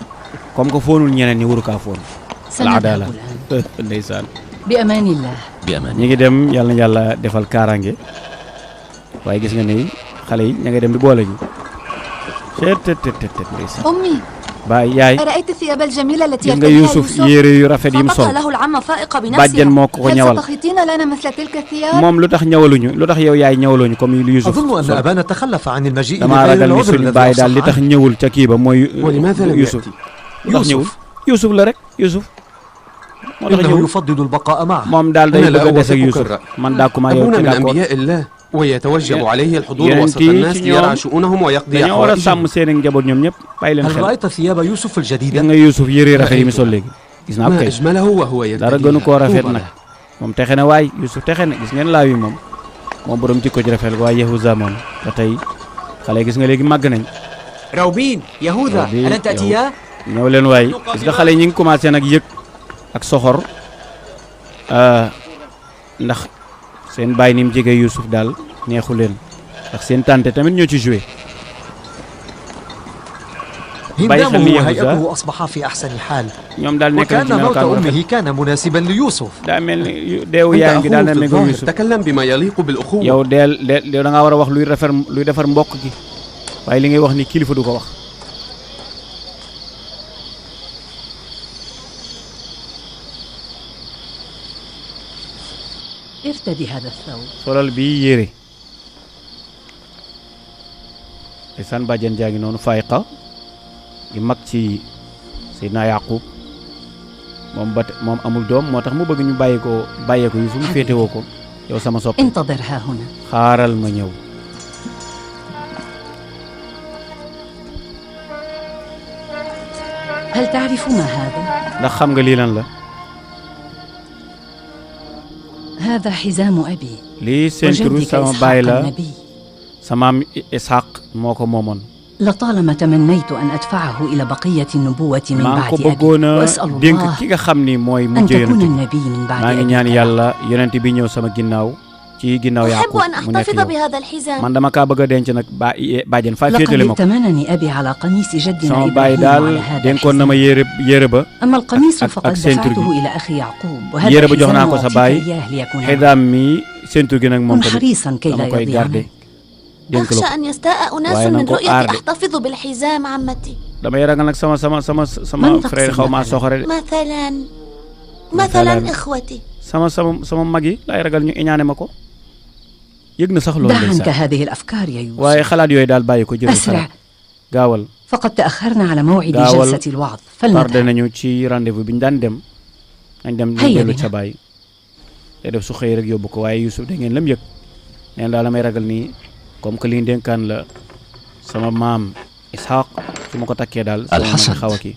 comme que foonul ñeneen ñi waru kaa foon سنذهب العدالة الآن ndeysaan بأمان الله بأمان ñi ngi dem yàlla na yàlla defal kaaraange waaye gis nga ni xale yi ña ngay dem di boole ji tet ndeysaan أمي baay yaay أرأيت الثياب الجميلة التي gis nga يرتديها Youssouf yére yu rafet yi mu فطق sol له العم فائقة bàjjen بنفسها moo ko ko هل ñawal ستخيطين لنا مثل تلك الثياب؟ moom lu tax ñawaluñu lu tax yow yaay ñawalooñu comme yu Youssouf أظن أن أبانا تخلف عن المجيء damaa لغير ragal ni العذر suñu الذي baay daal li أصح tax عنه. ñëwul ca kii ba mooy ولماذا لم Youssouf يأتي؟ lu tax ñëwul Youssouf la rek Youssouf moo tax إنه ñëwul يفضل البقاء معه moom daal day أنا لا bëgg a des ak أوافقك Youssouf الرأي. man dàkkuma yow أبونا ci من d'accord أنبياء الله ويتوجب عليه الحضور ينتي وسط الناس ci ليرعى ñoom شؤونهم ويقضي dañoo war a حوائجهم sàmm seen ak njaboot ñoom ñëpp bàyyi leen هل xel رأيت ثياب يوسف gis الجديدة؟ nga Youssouf yére rafet yi mu sol léegi gis naa ko ما kay أجمله وهو dara gënu koo يرتديها rafet طوبى nag له. moom texe na waay Youssouf texe na gis ngeen laaw yi moom borom jikko ji rafet waaye Yahuza moom ba tey xale gis nga léegi màgg nañ روبين يهوذا روبين، ألن تأتيا؟ ñëw leen waay gis nga xale yi ñi ngi commencé nag yëg ak soxor ndax seen bàyyi ni mu jege Youssouf daal neexu leen ndax seen tante tamit ñoo ci joué هندامه وهيئته أصبحا في أحسن حال ñoom daal nekk nañ ci وكأن موت melokaan bu rafet أمه كان مناسبا ليوسف daa mel ni deewu أنت yaayam gi daal أخوه na في méngoo الظاهر Youssouf تكلم بما يليق بالأخوة yow da ngaa war a wax luy defar mbokk gi waaye li ngay wax ni kilifa du ko wax. ارتدي هذا الثوب. solal bi yére. ndeysaan bàjjen jaa ngi noonu Fayqa di mag ci Seydina Yaqub moom amul doom moo tax mu bëgg ñu bàyyee ko Yuusuf mu féetewoo ko yow sama sopp. انتظر ها هنا. xaaral ma ñëw. هل تعرف ما هذا؟ ndax xam nga lii lan la. هذا حزام أبي. lii ceinture sama baay la sama maam Isxaaq moo ko moomoon. لطالما تمنيت أن أدفعه إلى بقية النبوة من maa ngi بعد ko أبي bëggoon a وأسأل dénk الله ki nga xam ni mooy أن mujj تكون yonent النبي من بعد maa ngi أبي. ñaan yàlla yonent bi ñëw sama ginnaaw ci ginnaaw أحب Yaqub أن mu nekk أحتفظ yow بهذا الحزام. man dama kaa bëgg a denc nag bàjjen fay لقد féetale ma ko. ائتمنني أبي على قميص جدنا sama baay إبراهيم daal على هذا dénkoon na ma الحزام. yére ba. أما القميص ak فقد ceinture دفعته gi. إلى أخي يعقوب yére وهذا ba jox naa الحزام ko sa أعطيك baay إياه ليكون xidaam mi ceinture gi nag moom كن tamit حريصا كي dama لا koy يضيع garder منك. dénk أخشى la ko أن يستاء أناس waaye na من nga ko رؤية aar de. أحتفظ بالحزام عمتي. damay ragal nag sama frère xaw maa soxore de. مثلا إخوتي. sama mag yi laay ragal ñu iñaane ma ko. yëg na sax loolu دع عنك ndeysaan هذه الأفكار يا يوسف. waaye xalaat yooyu daal bàyyi ko jël أسرع. xalaat gaawal. فقد تأخرنا على موعد gaawal جلسة الوعظ tardé فلنذهب. nañu ci rendez-vous bi ñu daan dem. nañ dem ñu Hayya dellu bina. ca bàyyi. te def su xëy rek yóbbu ko waaye Youssouf da ngeen lam yëg. neen daal damay ragal nii comme que lii dénkaan la sama maam Isxaaq su ma ko takkee daal. الحسد xaw a kii.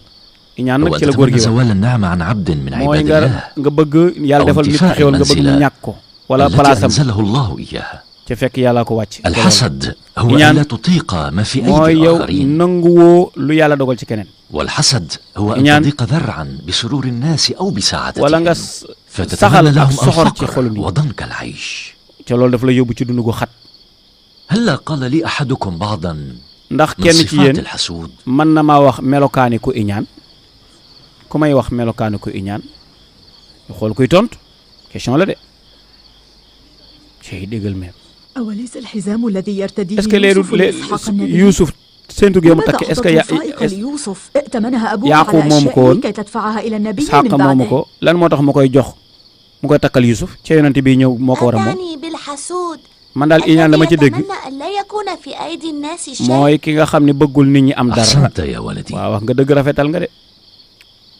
iñaan nag هو ci أن la góor تتمنى gi wax. زوال النعمة عن عبد من mooy عباد الله nga bëgg yàlla أو defal nit ki انتفاء xéwal nga bëgg mu المنزلة ñàkk ko. wala التي palaasam أنزله الله إياها. ca fekk yàlla ko wàcc. الحسد هو iñaan أن لا تطيق ما في mooy أيدي yow الآخرين. nanguwoo lu yàlla dogal ci keneen. والحسد هو أن iñaan تضيق ذرعا بسرور الناس أو wala بسعادتهم nga فتتمنى saxal ak لهم soxor ci الفقر xolu nit وضنك العيش. ca loolu daf la yóbbu ci dund gu xat. هلا قال لي أحدكم بعضا ndax من kenn ci صفات yéen الحسود؟ mën na maa wax melokaani ku iñaan ku may wax melokaani ku iñaan ñu xool kuy tontu question la de ci déggal même أوليس الحزام الذي يرتديه est-ce que يوسف لإسحاق النبي؟ Youssouf seentu gi mu ماذا takk est-ce خطة que فائقة ليوسف ائتمنها أبوه Yaaqub على moomu ko woon أشياء كي تدفعها إلى النبي Isxaaq من moomu بعده. ko lan moo tax mu koy jox mu koy takkal Youssouf ca yonent bi ñëw moo ko war a moom أتاني بالحسود man daal iñaan dama ci dégg يتمنى أن لا يكون في أيدي الناس شيء. mooy ki nga xam ne bëggul nit ñi am dara. أحسنت يا ولدي. waaw wax nga dëgg rafetal nga de.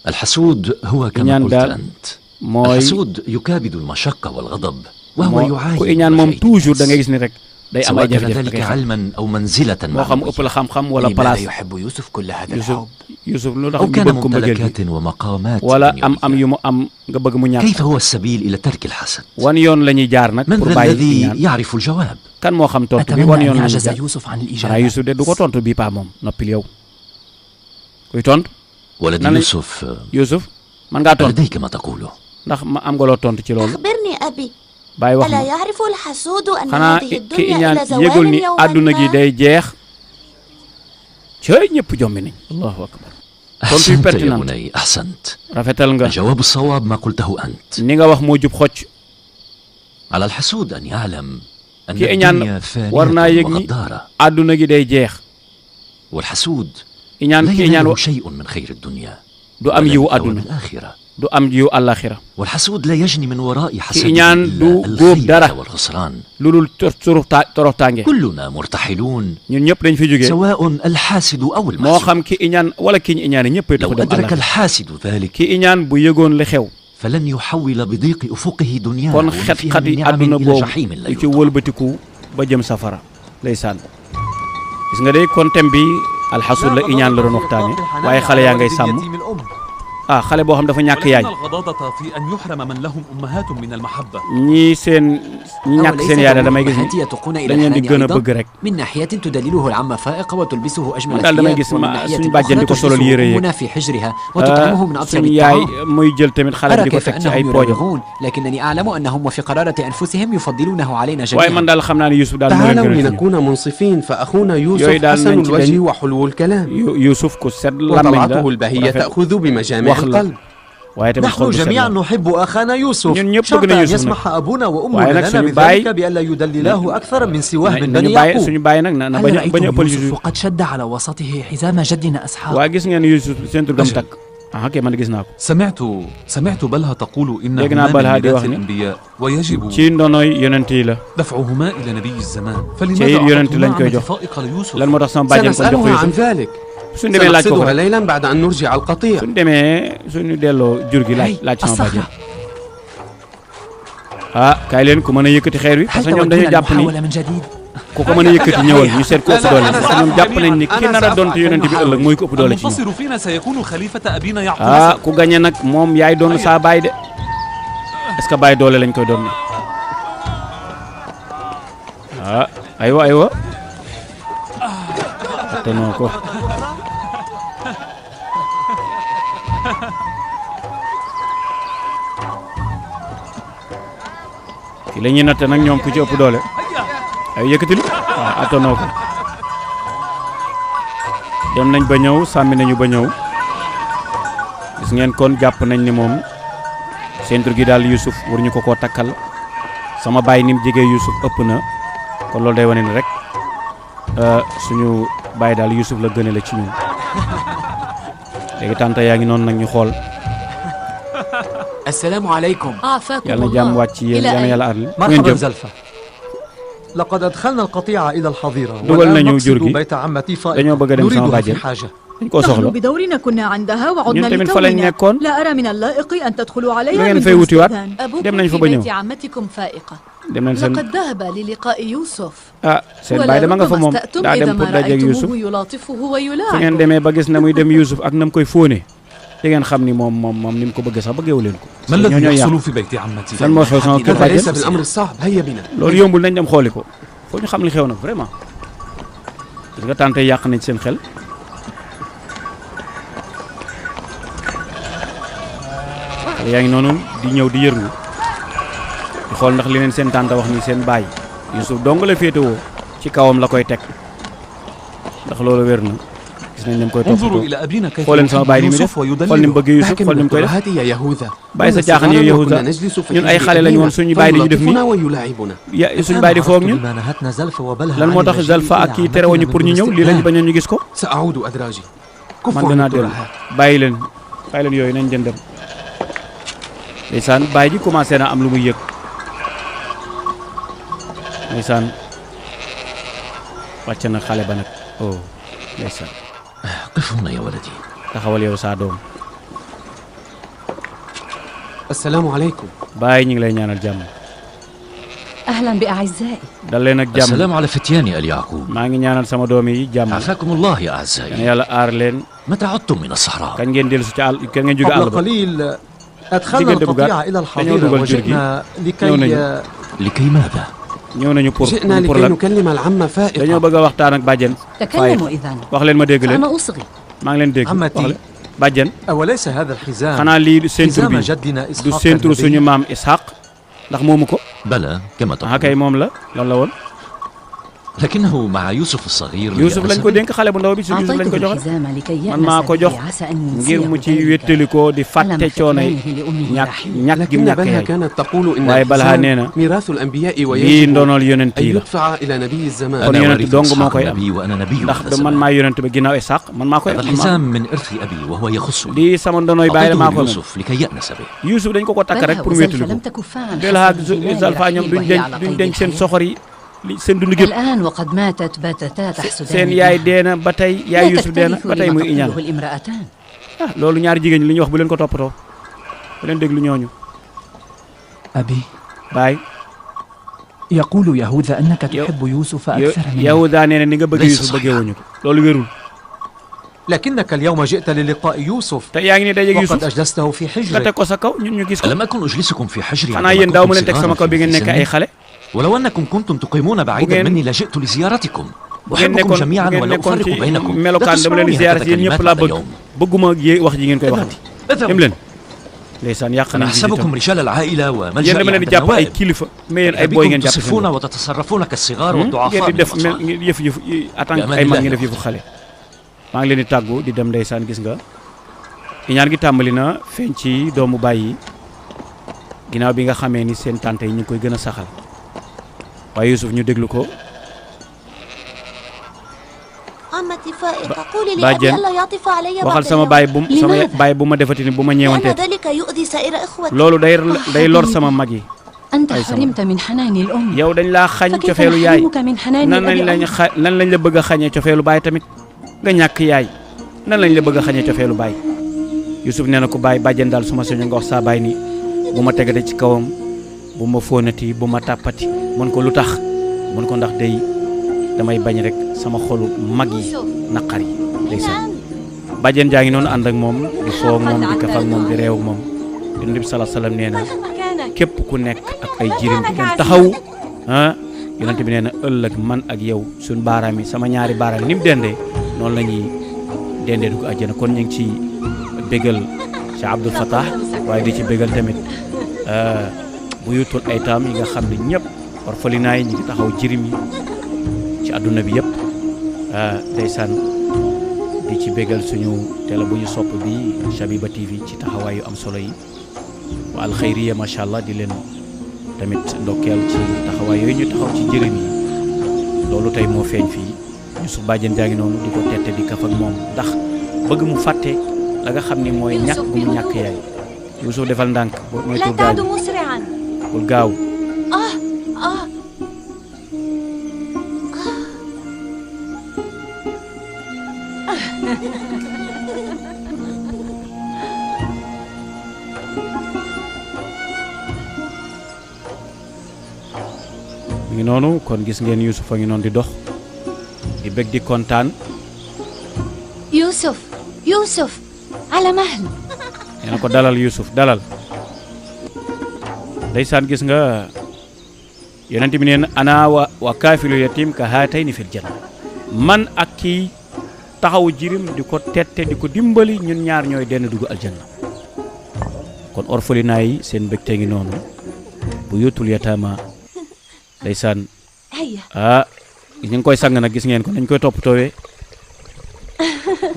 الحسود هو كما iñaan قلت daal أنت. mooy الحسود يكابد المشقة والغضب وهو يعاني ku iñaan moom toujours da ngay gis ni rek day am ay سواء كان jafe-jafe ذلك علما أو منزلة moo xam ëpp la xam-xam wala لماذا place. يحب يوسف كل هذا الحب؟ Youssouf lu tax أو mu كان bëgg ko mbëggeel ممتلكات bi ومقامات wala am دنيوية. yu mu am nga bëgg mu ñàkk. كيف هو السبيل إلى ترك الحسد؟ wan yoon la ñuy jaar nag من pour ذا bàyyi الذي iñaan يعرف الجواب؟ kan moo xam tontu bi أتمنى wan أن yoon la ñuy يعجز jaar. يوسف عن xanaa الإجابة. Youssouf de du ko tontu bii paa moom noppil yow kuy tontu. ولدي نعم. يوسف Youssouf man ngaa tontu لديك ما تقوله. ndax ma am nga loo tontu ci loolu. أخبرني أبي. bàyyi wax ألا ma يعرف الحسود أن xanaa هذه ki الدنيا iñaan إلى yëgul زوال ni يوما àdduna gi ما؟ day jeex. cëy ñëpp jombi nañ. allahu akbar. tontu yu أحسنت يا pertinent بني أحسنت. rafetal nga. الجواب الصواب ما قلته أنت. ni nga wax moo jub xocc. على الحسود أن يعلم أن ki iñaan الدنيا war naa فانية yëg ni وغدارة. àdduna gi day jeex. والحسود iñaan لا ki iñaan يناله شيء من خير الدنيا du am ولا yiw من ثواب àdduna الآخرة. du am yiw àllaxira والحسود لا يجني من وراء حسده iñaan إلا du góob dara الخيبة والخسران. lu dul toroxtaange. كلنا مرتحلون ñun ñëpp dañ fi jógee سواء الحاسد أو moo المحسود. xam ki iñaan wala ki ñu iñaane ñëpp لو taxu dem أدرك àllaxira. الحاسد ذلك ki iñaan bu yëgoon li xew فلن يحول بضيق أفقه دنياه kon وما فيها xet-xet من yi نعم àdduna إلى boobu جحيم لا yu ci يطاق. wëlbatiku ba jëm safara ndeysaan gis nga de kon thème bi alxasud la iñaan la doon waxtaane waaye xale yaa ngay sàmm ah xale boo xam dafa ñàkk yaay الغضاضة في أن يحرم من لهم أمهات من المحبة. ñi ñàkk seen yaay damay gis ni أمهاتي يتقون إلى dañ leen di الحنان gën a bëgg أيضا rek. من ناحية تدلله العمة فائقة وتلبسه أجمل man daal damay الثياب gis ومن ma ناحية suñu bàjjen di ko أخرى solal تجلسه yére yeeg أمنا في حجرها وتطعمه من أطيب suñu yaay الطعام. muy jël tamit xale أرى di ko كيف teg ci ay أنهم poojam يراوغون لكنني أعلم أنهم وفي قرارة أنفسهم يفضلونه علينا waaye man جميعا. daal xam naa ne Youssouf daal moo leen تعالوا gën a لنكون منصفين فأخونا يوي يوسف دال حسن ننتي الوجه دن- وحلو الكلام Youssouf ku set làmmiñ la وطلعته البهية rafet تأخذ بمجامع wax la القلب waaye tamit xol bu نحن جميعا نحب أخانا يوسف ñun ñëpp bëgg شرط nañ أن Yuusuf يسمح أبونا waaye وأمنا nag لنا suñu بذلك baay بألا يدللاه أكثر من سواه من بني nañu bàyyi يعقوب suñu bàyyi nag na bañ a ëppal يوسف Yuusuf قد شد على وسطه حزام جدنا إسحاق waaye gis ngeen Yuusuf seen tur gam takk ok man gis naa ko سمعت بلها تقول إنهما dégg naa من Balha di ميراث wax ni الأنبياء ويجب ci ndonooy yonent yi la دفعهما إلى نبي الزمان ci فلماذا yonent lañ koy أعطتما jox فائق ليوسف lan moo tax sama bàjjen ko jox ko سنسألها عن Yuusuf ذلك suñu demee laaj ko ko سنقصدها ليلا بعد أن نرجع القطيع suñu demee suñu delloo jur gi laaj sama bàjjen kaay leen ku mën a yëkkati xeer wi parce que ñoom dañu jàpp ni ku ko mën a yëkkati ñëwal ñu seet ko ëpp doole parce que ñoom jàpp nañ ni ki nar a doon te yonent bi ëllëg mooy ko ëpp doole ci ñoom ku gañe nag moom yaay doon saa baay de est-ce que baay doole lañ koy doon ne aywa attanoo ko ki la ñuy natte nag ñoom ku ci ëpp doole ay yëkkatil waaw attanoo ko dem nañ ba ñëw sàmmi nañu ba ñëw gis ngeen kon jàpp nañ ni moom seen tur gi daal Yuusuf war ñu ko koo takkal sama baay ni mu jegee Yuusuf ëpp na kon loolu day wane ni rek suñu baay daal Yuusuf la gëne la ci ñun léegi tànta yaa ngi noonu nag ñu xool السلام عليكم yàlla na jàmm wàcc ci yéen yàlla na yàlla aar مرحبا زلفة لقد أدخلنا القطيع إلى الحظيرة dugal nañu jur gi بيت عمتي dañoo bëgg a dem sama bàjjen dañ koo soxla نحن بدورنا كنا عندها وعدنا ñun tamit fa lañ لتونا nekkoon لا أرى من اللائق أن تدخلوا عليها ngeen من fay دون wutiwaat استئذان. dem nañ fa ba ñëw عمتكم فائقة dem nañ seen لقد ذهب للقاء يوسف seen baay dama nga fa moom daa dem pour dajeeg Yuusuf يلاطفه fu ويلاعبه ngeen demee ba gis na muy dem Yuusuf ak na mu koy fóone di ngeen xam ni moom ni mu ko bëggee sax bëggeewu leen ko ما الذي يحصل في بيت عمتي lan moo xew sama kër هذا ليس bàjjen بالأمر الصعب هيا بنا loolu yombul nañ dem xooli ko foo ñu xam li xew nag vraiment parce que tante yàq nañ seen xel xale yaa ngi noonu di ñëw di yërngu di xool ndax li leen seen tante wax ni seen baay Yuusuf dong la féetewoo ci kawam la koy teg ndax loolu wér na gis nañ leen koy toppatoo xool leen sama baay ni mu def xool ni mu bëgg Yuusuf xool ni mu koy def bàyyi sa caaxaan yow Yahuda ñun ay xale lañu woon suñu baay di ñu def nii suñu baay di foog ñun lan moo tax Zalfa ak kii terewuñu pour ñu ñëw lii lañu bañoon ñu gis ko man danaa dellu bàyyi leen yooyu nañ dem ndeysaan baay ji commencé na am lu muy yëg ndeysaan wàcc na xale ba nag oh ndeysaan قف هنا يا ولدي taxawal yow saa doom السلام عليكم baay ñu ngi lay ñaanal jàmm أهلا بأعزائي dal leen ak jàmm السلام على فتيان آل يعقوب maa ngi ñaanal sama doom yi jàmm عافاكم الله يا أعزائي yàlla aar leen متى عدتم من الصحراء kañ ngeen dellu si ci àll kañ ngeen jóge àll قبل ba قليل أدخلنا القطيع إلى الحظيرة وجئنا لكي ماذا؟ ñëw nañu pour جئنا لكي نكلم العمة فائقة dañoo bëgg a waxtaan ak bàjjen تكلموا إذن wax leen ma dégg leen أنا أصغي maa ngi leen dégg عمتي bàjjen أوليس هذا الحزام xanaa lii seentur bi حزام جدنا du إسحاق seentur suñu maam Ishaq ndax moomu ko بلى كما ah kay تقول moom la loolu la woon لكنه مع يوسف الصغير Yuusuf lañ ko dénk xale bu ndaw bi si Yuusuf lañ ko joxe man maa ko jox ngir mu ci wéttali ko di fàtte coono yi ñàkk gi mu ñàkk yaay كانت تقول إن waaye Balha nee na ميراث الأنبياء lii ويجب ndonool yonent أن yi la يدفع إلى نبي الزمان kon أنا yonent وارث dong moo إسحاق koy am النبي وأنا نبي ndax هذا man الزمان maa yonent ba ginnaaw Ishaq man maa koy هذا الحزام من إرث أبي وهو يخصني lii sama ndonooy baay la maa أعطيته ko moom ليوسف لكي يأنس به Yuusuf dañ ko ko takk rek pour wéttali ko Balha ak Zalfa ñoom duñ denc seen soxor yi li seen dund gépp الآن وقد ماتت باتتا تحسدان seen yaay dee na ba tey yaay Yuusuf dee na ba tey muy iñaan الامرأتان loolu ñaari jigéen ñi li ñuy wax bu leen ko toppatoo bu leen déglu ñooñu أبي baay يقول يهوذا أنك تحب يوسف أكثر مني Yahuda nee na ni nga bëgg Yuusuf bëggeewuñu ko loolu wérul لكنك اليوم جئت للقاء يوسف te yaa ngi ne dajeeg Yuusuf وقد أجلسته في nga حجرك teg ko sa kaw ñun ñu gis ko ألم أكن أجلسكم في حجري xanaa yéen daaw ma leen teg sama kaw bi ngeen nekk ay xale ولو أنكم كنتم تقيمون بعيدا مني لجئت لزيارتكم أحبكم جميعا ولا أفرق بينكم لا melokaan dama leen di ziyaare yéen ñëpp laa bëgg bëgguma wax ji ngeen koy waxati dem leen ndeysaan yàq أنا nañ أحسبكم رجال العائلة وملجأ yéen dama leen di jàpp ay kilifa mais yéen ay boy ngeen jàpp تصفون وتتصرفون كالصغار ngeen والضعفاء di def yëf en tant que ay mag ngeen def yëfu xale maa ngi leen di tàggu di dem ndeysaan gis nga iñaan gi tàmbali na feeñ ci doomu bàyyi ginnaaw bi nga xamee ni seen tante yi ñu koy gën a saxal waaye Yuusuf ñu déglu ko. عمتي فائقة قولي لأبي ألا يعطف علي بعد waxal sama baay bu ma defati ni bu ma ñeewantee. لأن ذلك يؤذي سائر إخوتي. loolu day lor sama mag yi. أنت حرمت من حنان الأم. yow dañ laa xañ cofeelu yaay nan lañ la bëgg a xañee cofeelu baay tamit nga ñàkk yaay nan lañ la bëgg a xañee cofeelu baay. Yuusuf nee na ko baay bàjjen daal su ma soño nga wax saa baay ni bu ma tegate ci kawam bu ma fóonati bu ma tàppati mën ko lu tax mën ko ndax day damay bañ rek sama xolu mag yi naqar yi ndeysaan. bàjjen jaa ngi noonu ànd ak moom di foo ak moom di kaf ak moom di réew ak moom. Yonent bi sallallahu alayhi wasallam nee na képp ku nekk ak ay jirim di leen taxaw Yonent bi nee na ëllëg man ak yow suñ baaraam yi sama ñaari baaraam ni mu dendee noonu la ñuy dendee dugg àjjana. kon ñu ngi ci bégal Cheikh Abdoul Fattah waaye di ci bégal tamit buyutul aytaam yi nga xam ne ñëpp orphelinat yi ñu ngi taxaw jirim yi ci àdduna bi yëpp ndeysaan di ci bégal suñu télé bu ñu sopp bi Shabiba TV ci taxawaay yu am solo yi wa alxayriya macha allah di leen tamit ndokkeel ci taxawaay yooyu ñu taxaw ci jirim yi loolu tey moo feeñ fii Yuusuf bàjjen jaa ngi noonu di ko tette di kaf ak moom ndax bëgg mu fàtte la nga xam ni mooy ñàkk gu mu ñàkk yaay. Yuusuf defal ndànk mooy tur gaaw bul gaaw. mi ngi noonu kon gis ngeen Yuusuf a ngi noonu di dox di bëgg di kontaan. Yuusuf ala mahl. nee na ko dalal Yuusuf dalal. ndeysaan gis nga Yonent bi neen ana wa kaafilu yatim ka haatayni fil janna man ak kii taxawu jirim di ko tette di ko dimbali ñun ñaar ñooy denn dugg aljanna. kon orphelinat yi seen mbégte ngi noonu bu yutul yataama ndeysaan ñu ngi koy sang nag gis ngeen ko nañ koy toppatoowee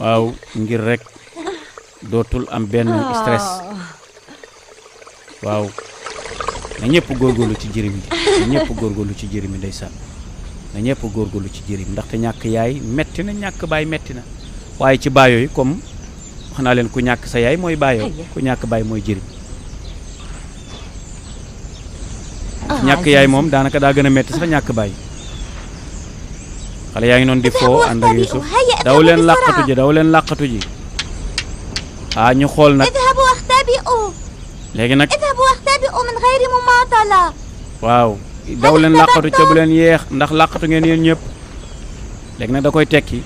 waaw ngir rek dootul am benn stress waaw na ñëpp góorgóorlu ci jirim yi na ñëpp góorgóorlu ci jirim yi ndeysaan na ñëpp góorgóorlu ci jirim ndaxte ñàkk yaay metti na ñàkk baay metti na waaye ci baayoo yi comme wax naa leen ku ñàkk sa yaay mooy baayoo ku ñàkk baay mooy jirim ñàkk yaay moom daanaka daa gën a metti sax ñàkk baay. xale yaa ngi noonu di foo ànd ak Yuusuf daw leen làqatu ji ñu xool nag léegi nag waaw daw leen làqatu ca bu leen yeex ndax làqatu ngeen yéen ñëpp léegi nag da koy tekki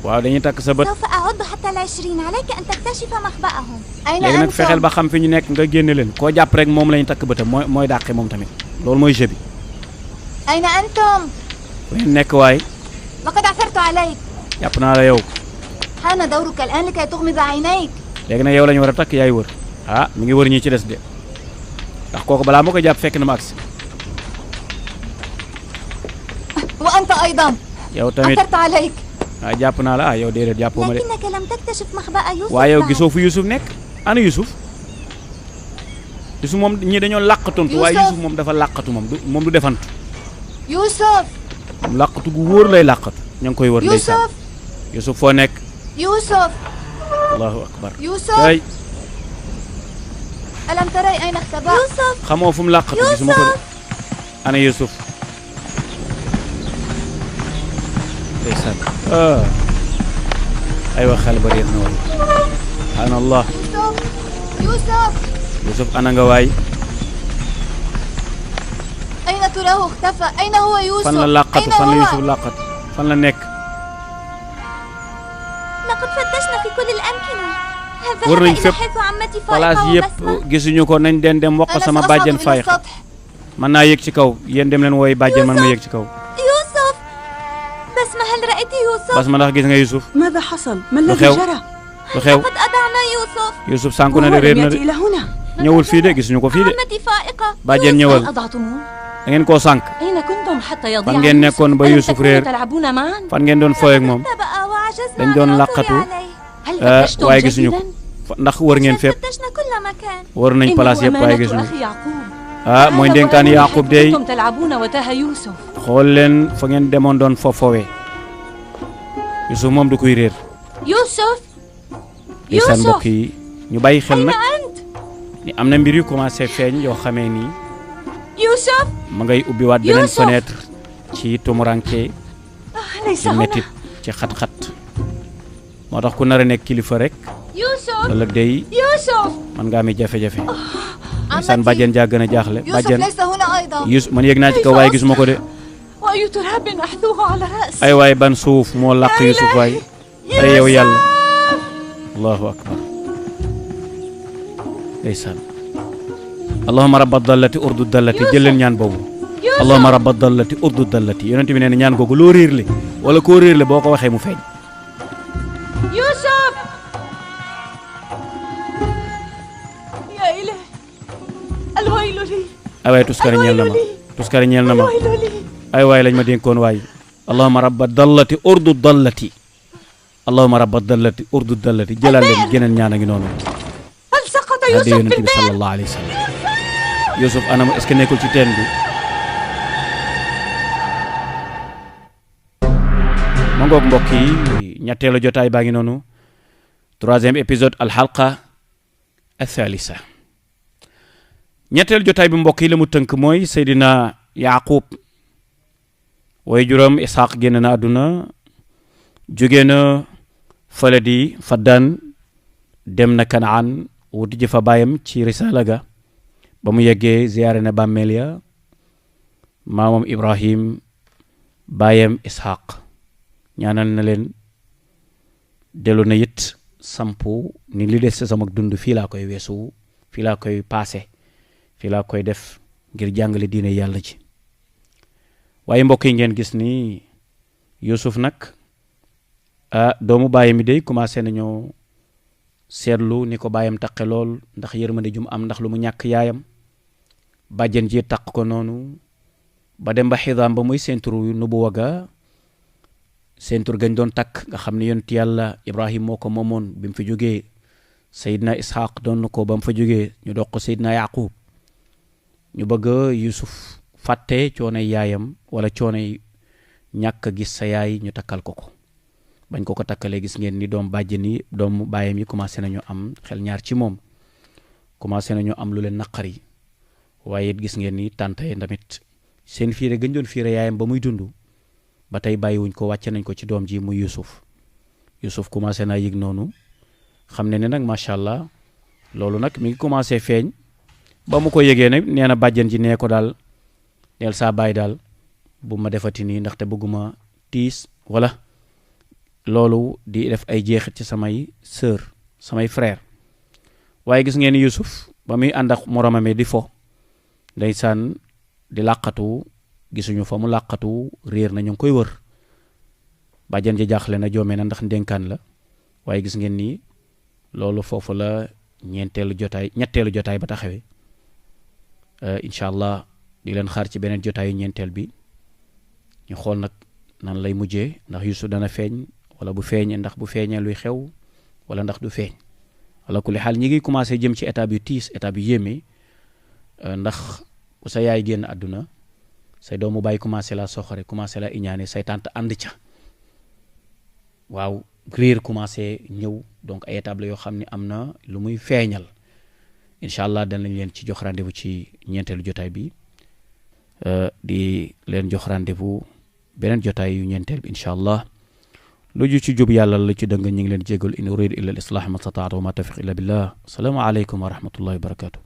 waaw dañuy takk sa bët léegi nag fexeel ba xam fi ñu nekk nga génne leen koo jàpp rek moom la ñu takk bëtam mooy dàqe moom tamit loolu mooy jeu bi. fu ngeen nekk waay. jàpp naa la yow. léegi nag yow la ñu war a takk yaay wër mi ngi wër ñi ci des de ndax kooku balaa moo ko jàpp fekk na ma agsi. yow tamit jàpp naa la yow déedéet jàppoo ma de waaye yow gisoo fu Yuusuf nekk ana Yuusuf moom ñii dañoo làqatontu waaye Yuusuf moom dafa làqatu moom du defantu. Yuusuf. moom làqatu gu wóor lay làqatu ña ngi koy wër ndeysaan. Yuusuf foo nekk. Yuusuf. allahu akbar. Yuusuf. alam taray ayna ikhtabaa. Yuusuf. xamoo fu mu làqatu gisuma ko de ana Yuusuf. ndeysaan aywa xel ba réer na woon subhaanallah. Yuusuf ana nga waay. ayna turaahu ixtafa ayna huwa Yuusuf. fan la làqatu fan la Yuusuf làqatu fan la nekk. laqad fattashna fi kulli al-amkina. wër nañ fépp place yëpp gisuñu ko nañ den dem wax ko sama bàjjen Faayiqa mën naa yéeg ci kaw yéen dem leen wooy bàjjen man ma yéeg ci kaw. Yuusuf. Basma hal ra'ayti Yuusuf. Basma ndax gis nga Yuusuf. ماذا حصل؟ ما الذي جرى؟ lu xew لقد أضعنا يوسف. Yuusuf sànku na de réer na de ñëwul fii de gisuñu ko fii de. bàjjen ñëwal da ngeen koo sànk. fan ngeen nekkoon ba Yuusuf réer fan ngeen doon fooy ak moom dañ doon làqatu waaye gisuñu ko ndax wër ngeen fépp wër nañ place yëpp waaye gisuñu mooy ndénkaan Yaqub dey xool leen fa ngeen demoon doon foofowee Yusuf moom du koy réer seen mbokk yi ñu bàyyi xel nag ni am na mbir yu commencé feeñ yoo xamee ni ma ngay ubbiwaat beneen fenêtre ci tumuranke ci métit ci xat-xat moo tax ku nar a nekk kilifa rek ëllëg day man nga amee jafe-jafe saan bàjjen jaa gën a jaaxle bàjjen Yusuf man yëg naa ci kaw waaye gisuma ko de ay waay ban suuf moo làq Yusuf waay ay yow yàlla allahu akbar ndeysaan allahumma rabba dallati urdu dallati jël leen ñaan boobu allahumma rabba dallati urdu dallati yonent bi nee na ñaan googu loo réerle wala koo réerle boo ko waxee mu feeñ Yusuf ya ilahi alwaylu li ay waay tuskari ñeel na ma ay waay lañ ma dénkoon waay allahumma rabba dallati urdu dallati allahumma rabba dallati urdu dallati jëlal leen geneen ñaan a ngi noonu hadi yonent bi sallallahu alayhi wa sallam Yusuf anam est-ce que nekkul ci teen bi ma ngoog mbokk yi ñetteelu jotaay baa ngi noonu troisième épisode alxalqa athalisa ñetteelu jotaay bi mbokk yi la mu tënk mooy Seydina Yaqub way juróom Ishaq génn na àdduna jóge na fële di Faddaan dem na Kanaan wuti ji fa baayam ci risala ga ba mu yeggee ziyaare na bàmmeel ya maamam Ibrahim baayam Ishaq ñaanal na leen dellu na it sampu ni li des sama dund fii laa koy weesu fii laa koy paase fii laa koy def ngir jàngale diine yàlla ji waaye mbokk yi ngeen gis ni Yusuf nag doomu baayam mi day commencé nañoo seetlu ni ko baayam taqe lool ndax yërmande jum am ndax lu mu ñàkk yaayam bàjjen ji taq ko noonu ba dem ba xidaam ba muy seenturu nubuwa ga seentur gañ doon takk nga xam ne yonent yàlla Ibrahim moo ko moomoon bi mu fi jógee Seydina Ishaq doon na ko ba mu fa jógee ñu dox ko Seydina Yaqub ñu bëgg Yusuf fàtte coonay yaayam wala coonay ñàkk gis sa yaay ñu takkal ko ko bañ ko takkalee gis ngeen ni doom bàjjen yi doomu baayam yi commencé nañu am xel ñaar ci moom commencé nañu am lu leen naqari waaye it gis ngeen ni tànta yi tamit seen fiire gën doon fiire yaayam ba muy dund ba tey bàyyiwuñ ko wàcce nañ ko ci doom ji muy Yusuf commencé naa yëg noonu xam ne nag macha allah loolu nag mi ngi commencé feeñ ba mu ko yëgee nag nee na bàjjen ji nee ko daal neel saa baay daal bu ma defati nii ndaxte bëgguma tiis wala loolu di def ay jeexit ci samay sœur samay frère waaye gis ngeen Yusuf ba muy ànd ak moromame di fo ndeysaan di làqatu gisuñu fa mu làqatu réer na ñu ngi koy wër bàjjan ji jaaxle na joomee na ndax ndénkaan la waaye gis ngeen ni loolu foofu la ñetteelu jotaay ba taxawee incha allah di leen xaar ci beneen jotaayu ñeenteel bi ñu xool nag nan lay mujjee ndax Yusuf dana feeñ wala bu feeñee ndax bu feeñee luy xew wala ndax du feeñ wala ku li xaal ñi ngi commencé jëm ci étape yu tiis étape yu yéeme ndax ku sa yaay génn àdduna say doomu bàyyi commencé la soxore commencé la iñaane say tante ànd ca waaw réer commencé ñëw donc ay étape la yoo xam ne am na lu muy feeñal incha allah danañ leen ci jox rendez-vous ci ñeenteelu jotaay bi di leen jox rendez-vous beneen jotaay yu ñeenteel bi incha allah lu ju ci jub yàlla la ci dëng ñu ngi leen jégal in uridu illa al islah ma stataatu wa ma tawfiq illa billah assalaamu aleykum wa rahmatullahi wa barakatuh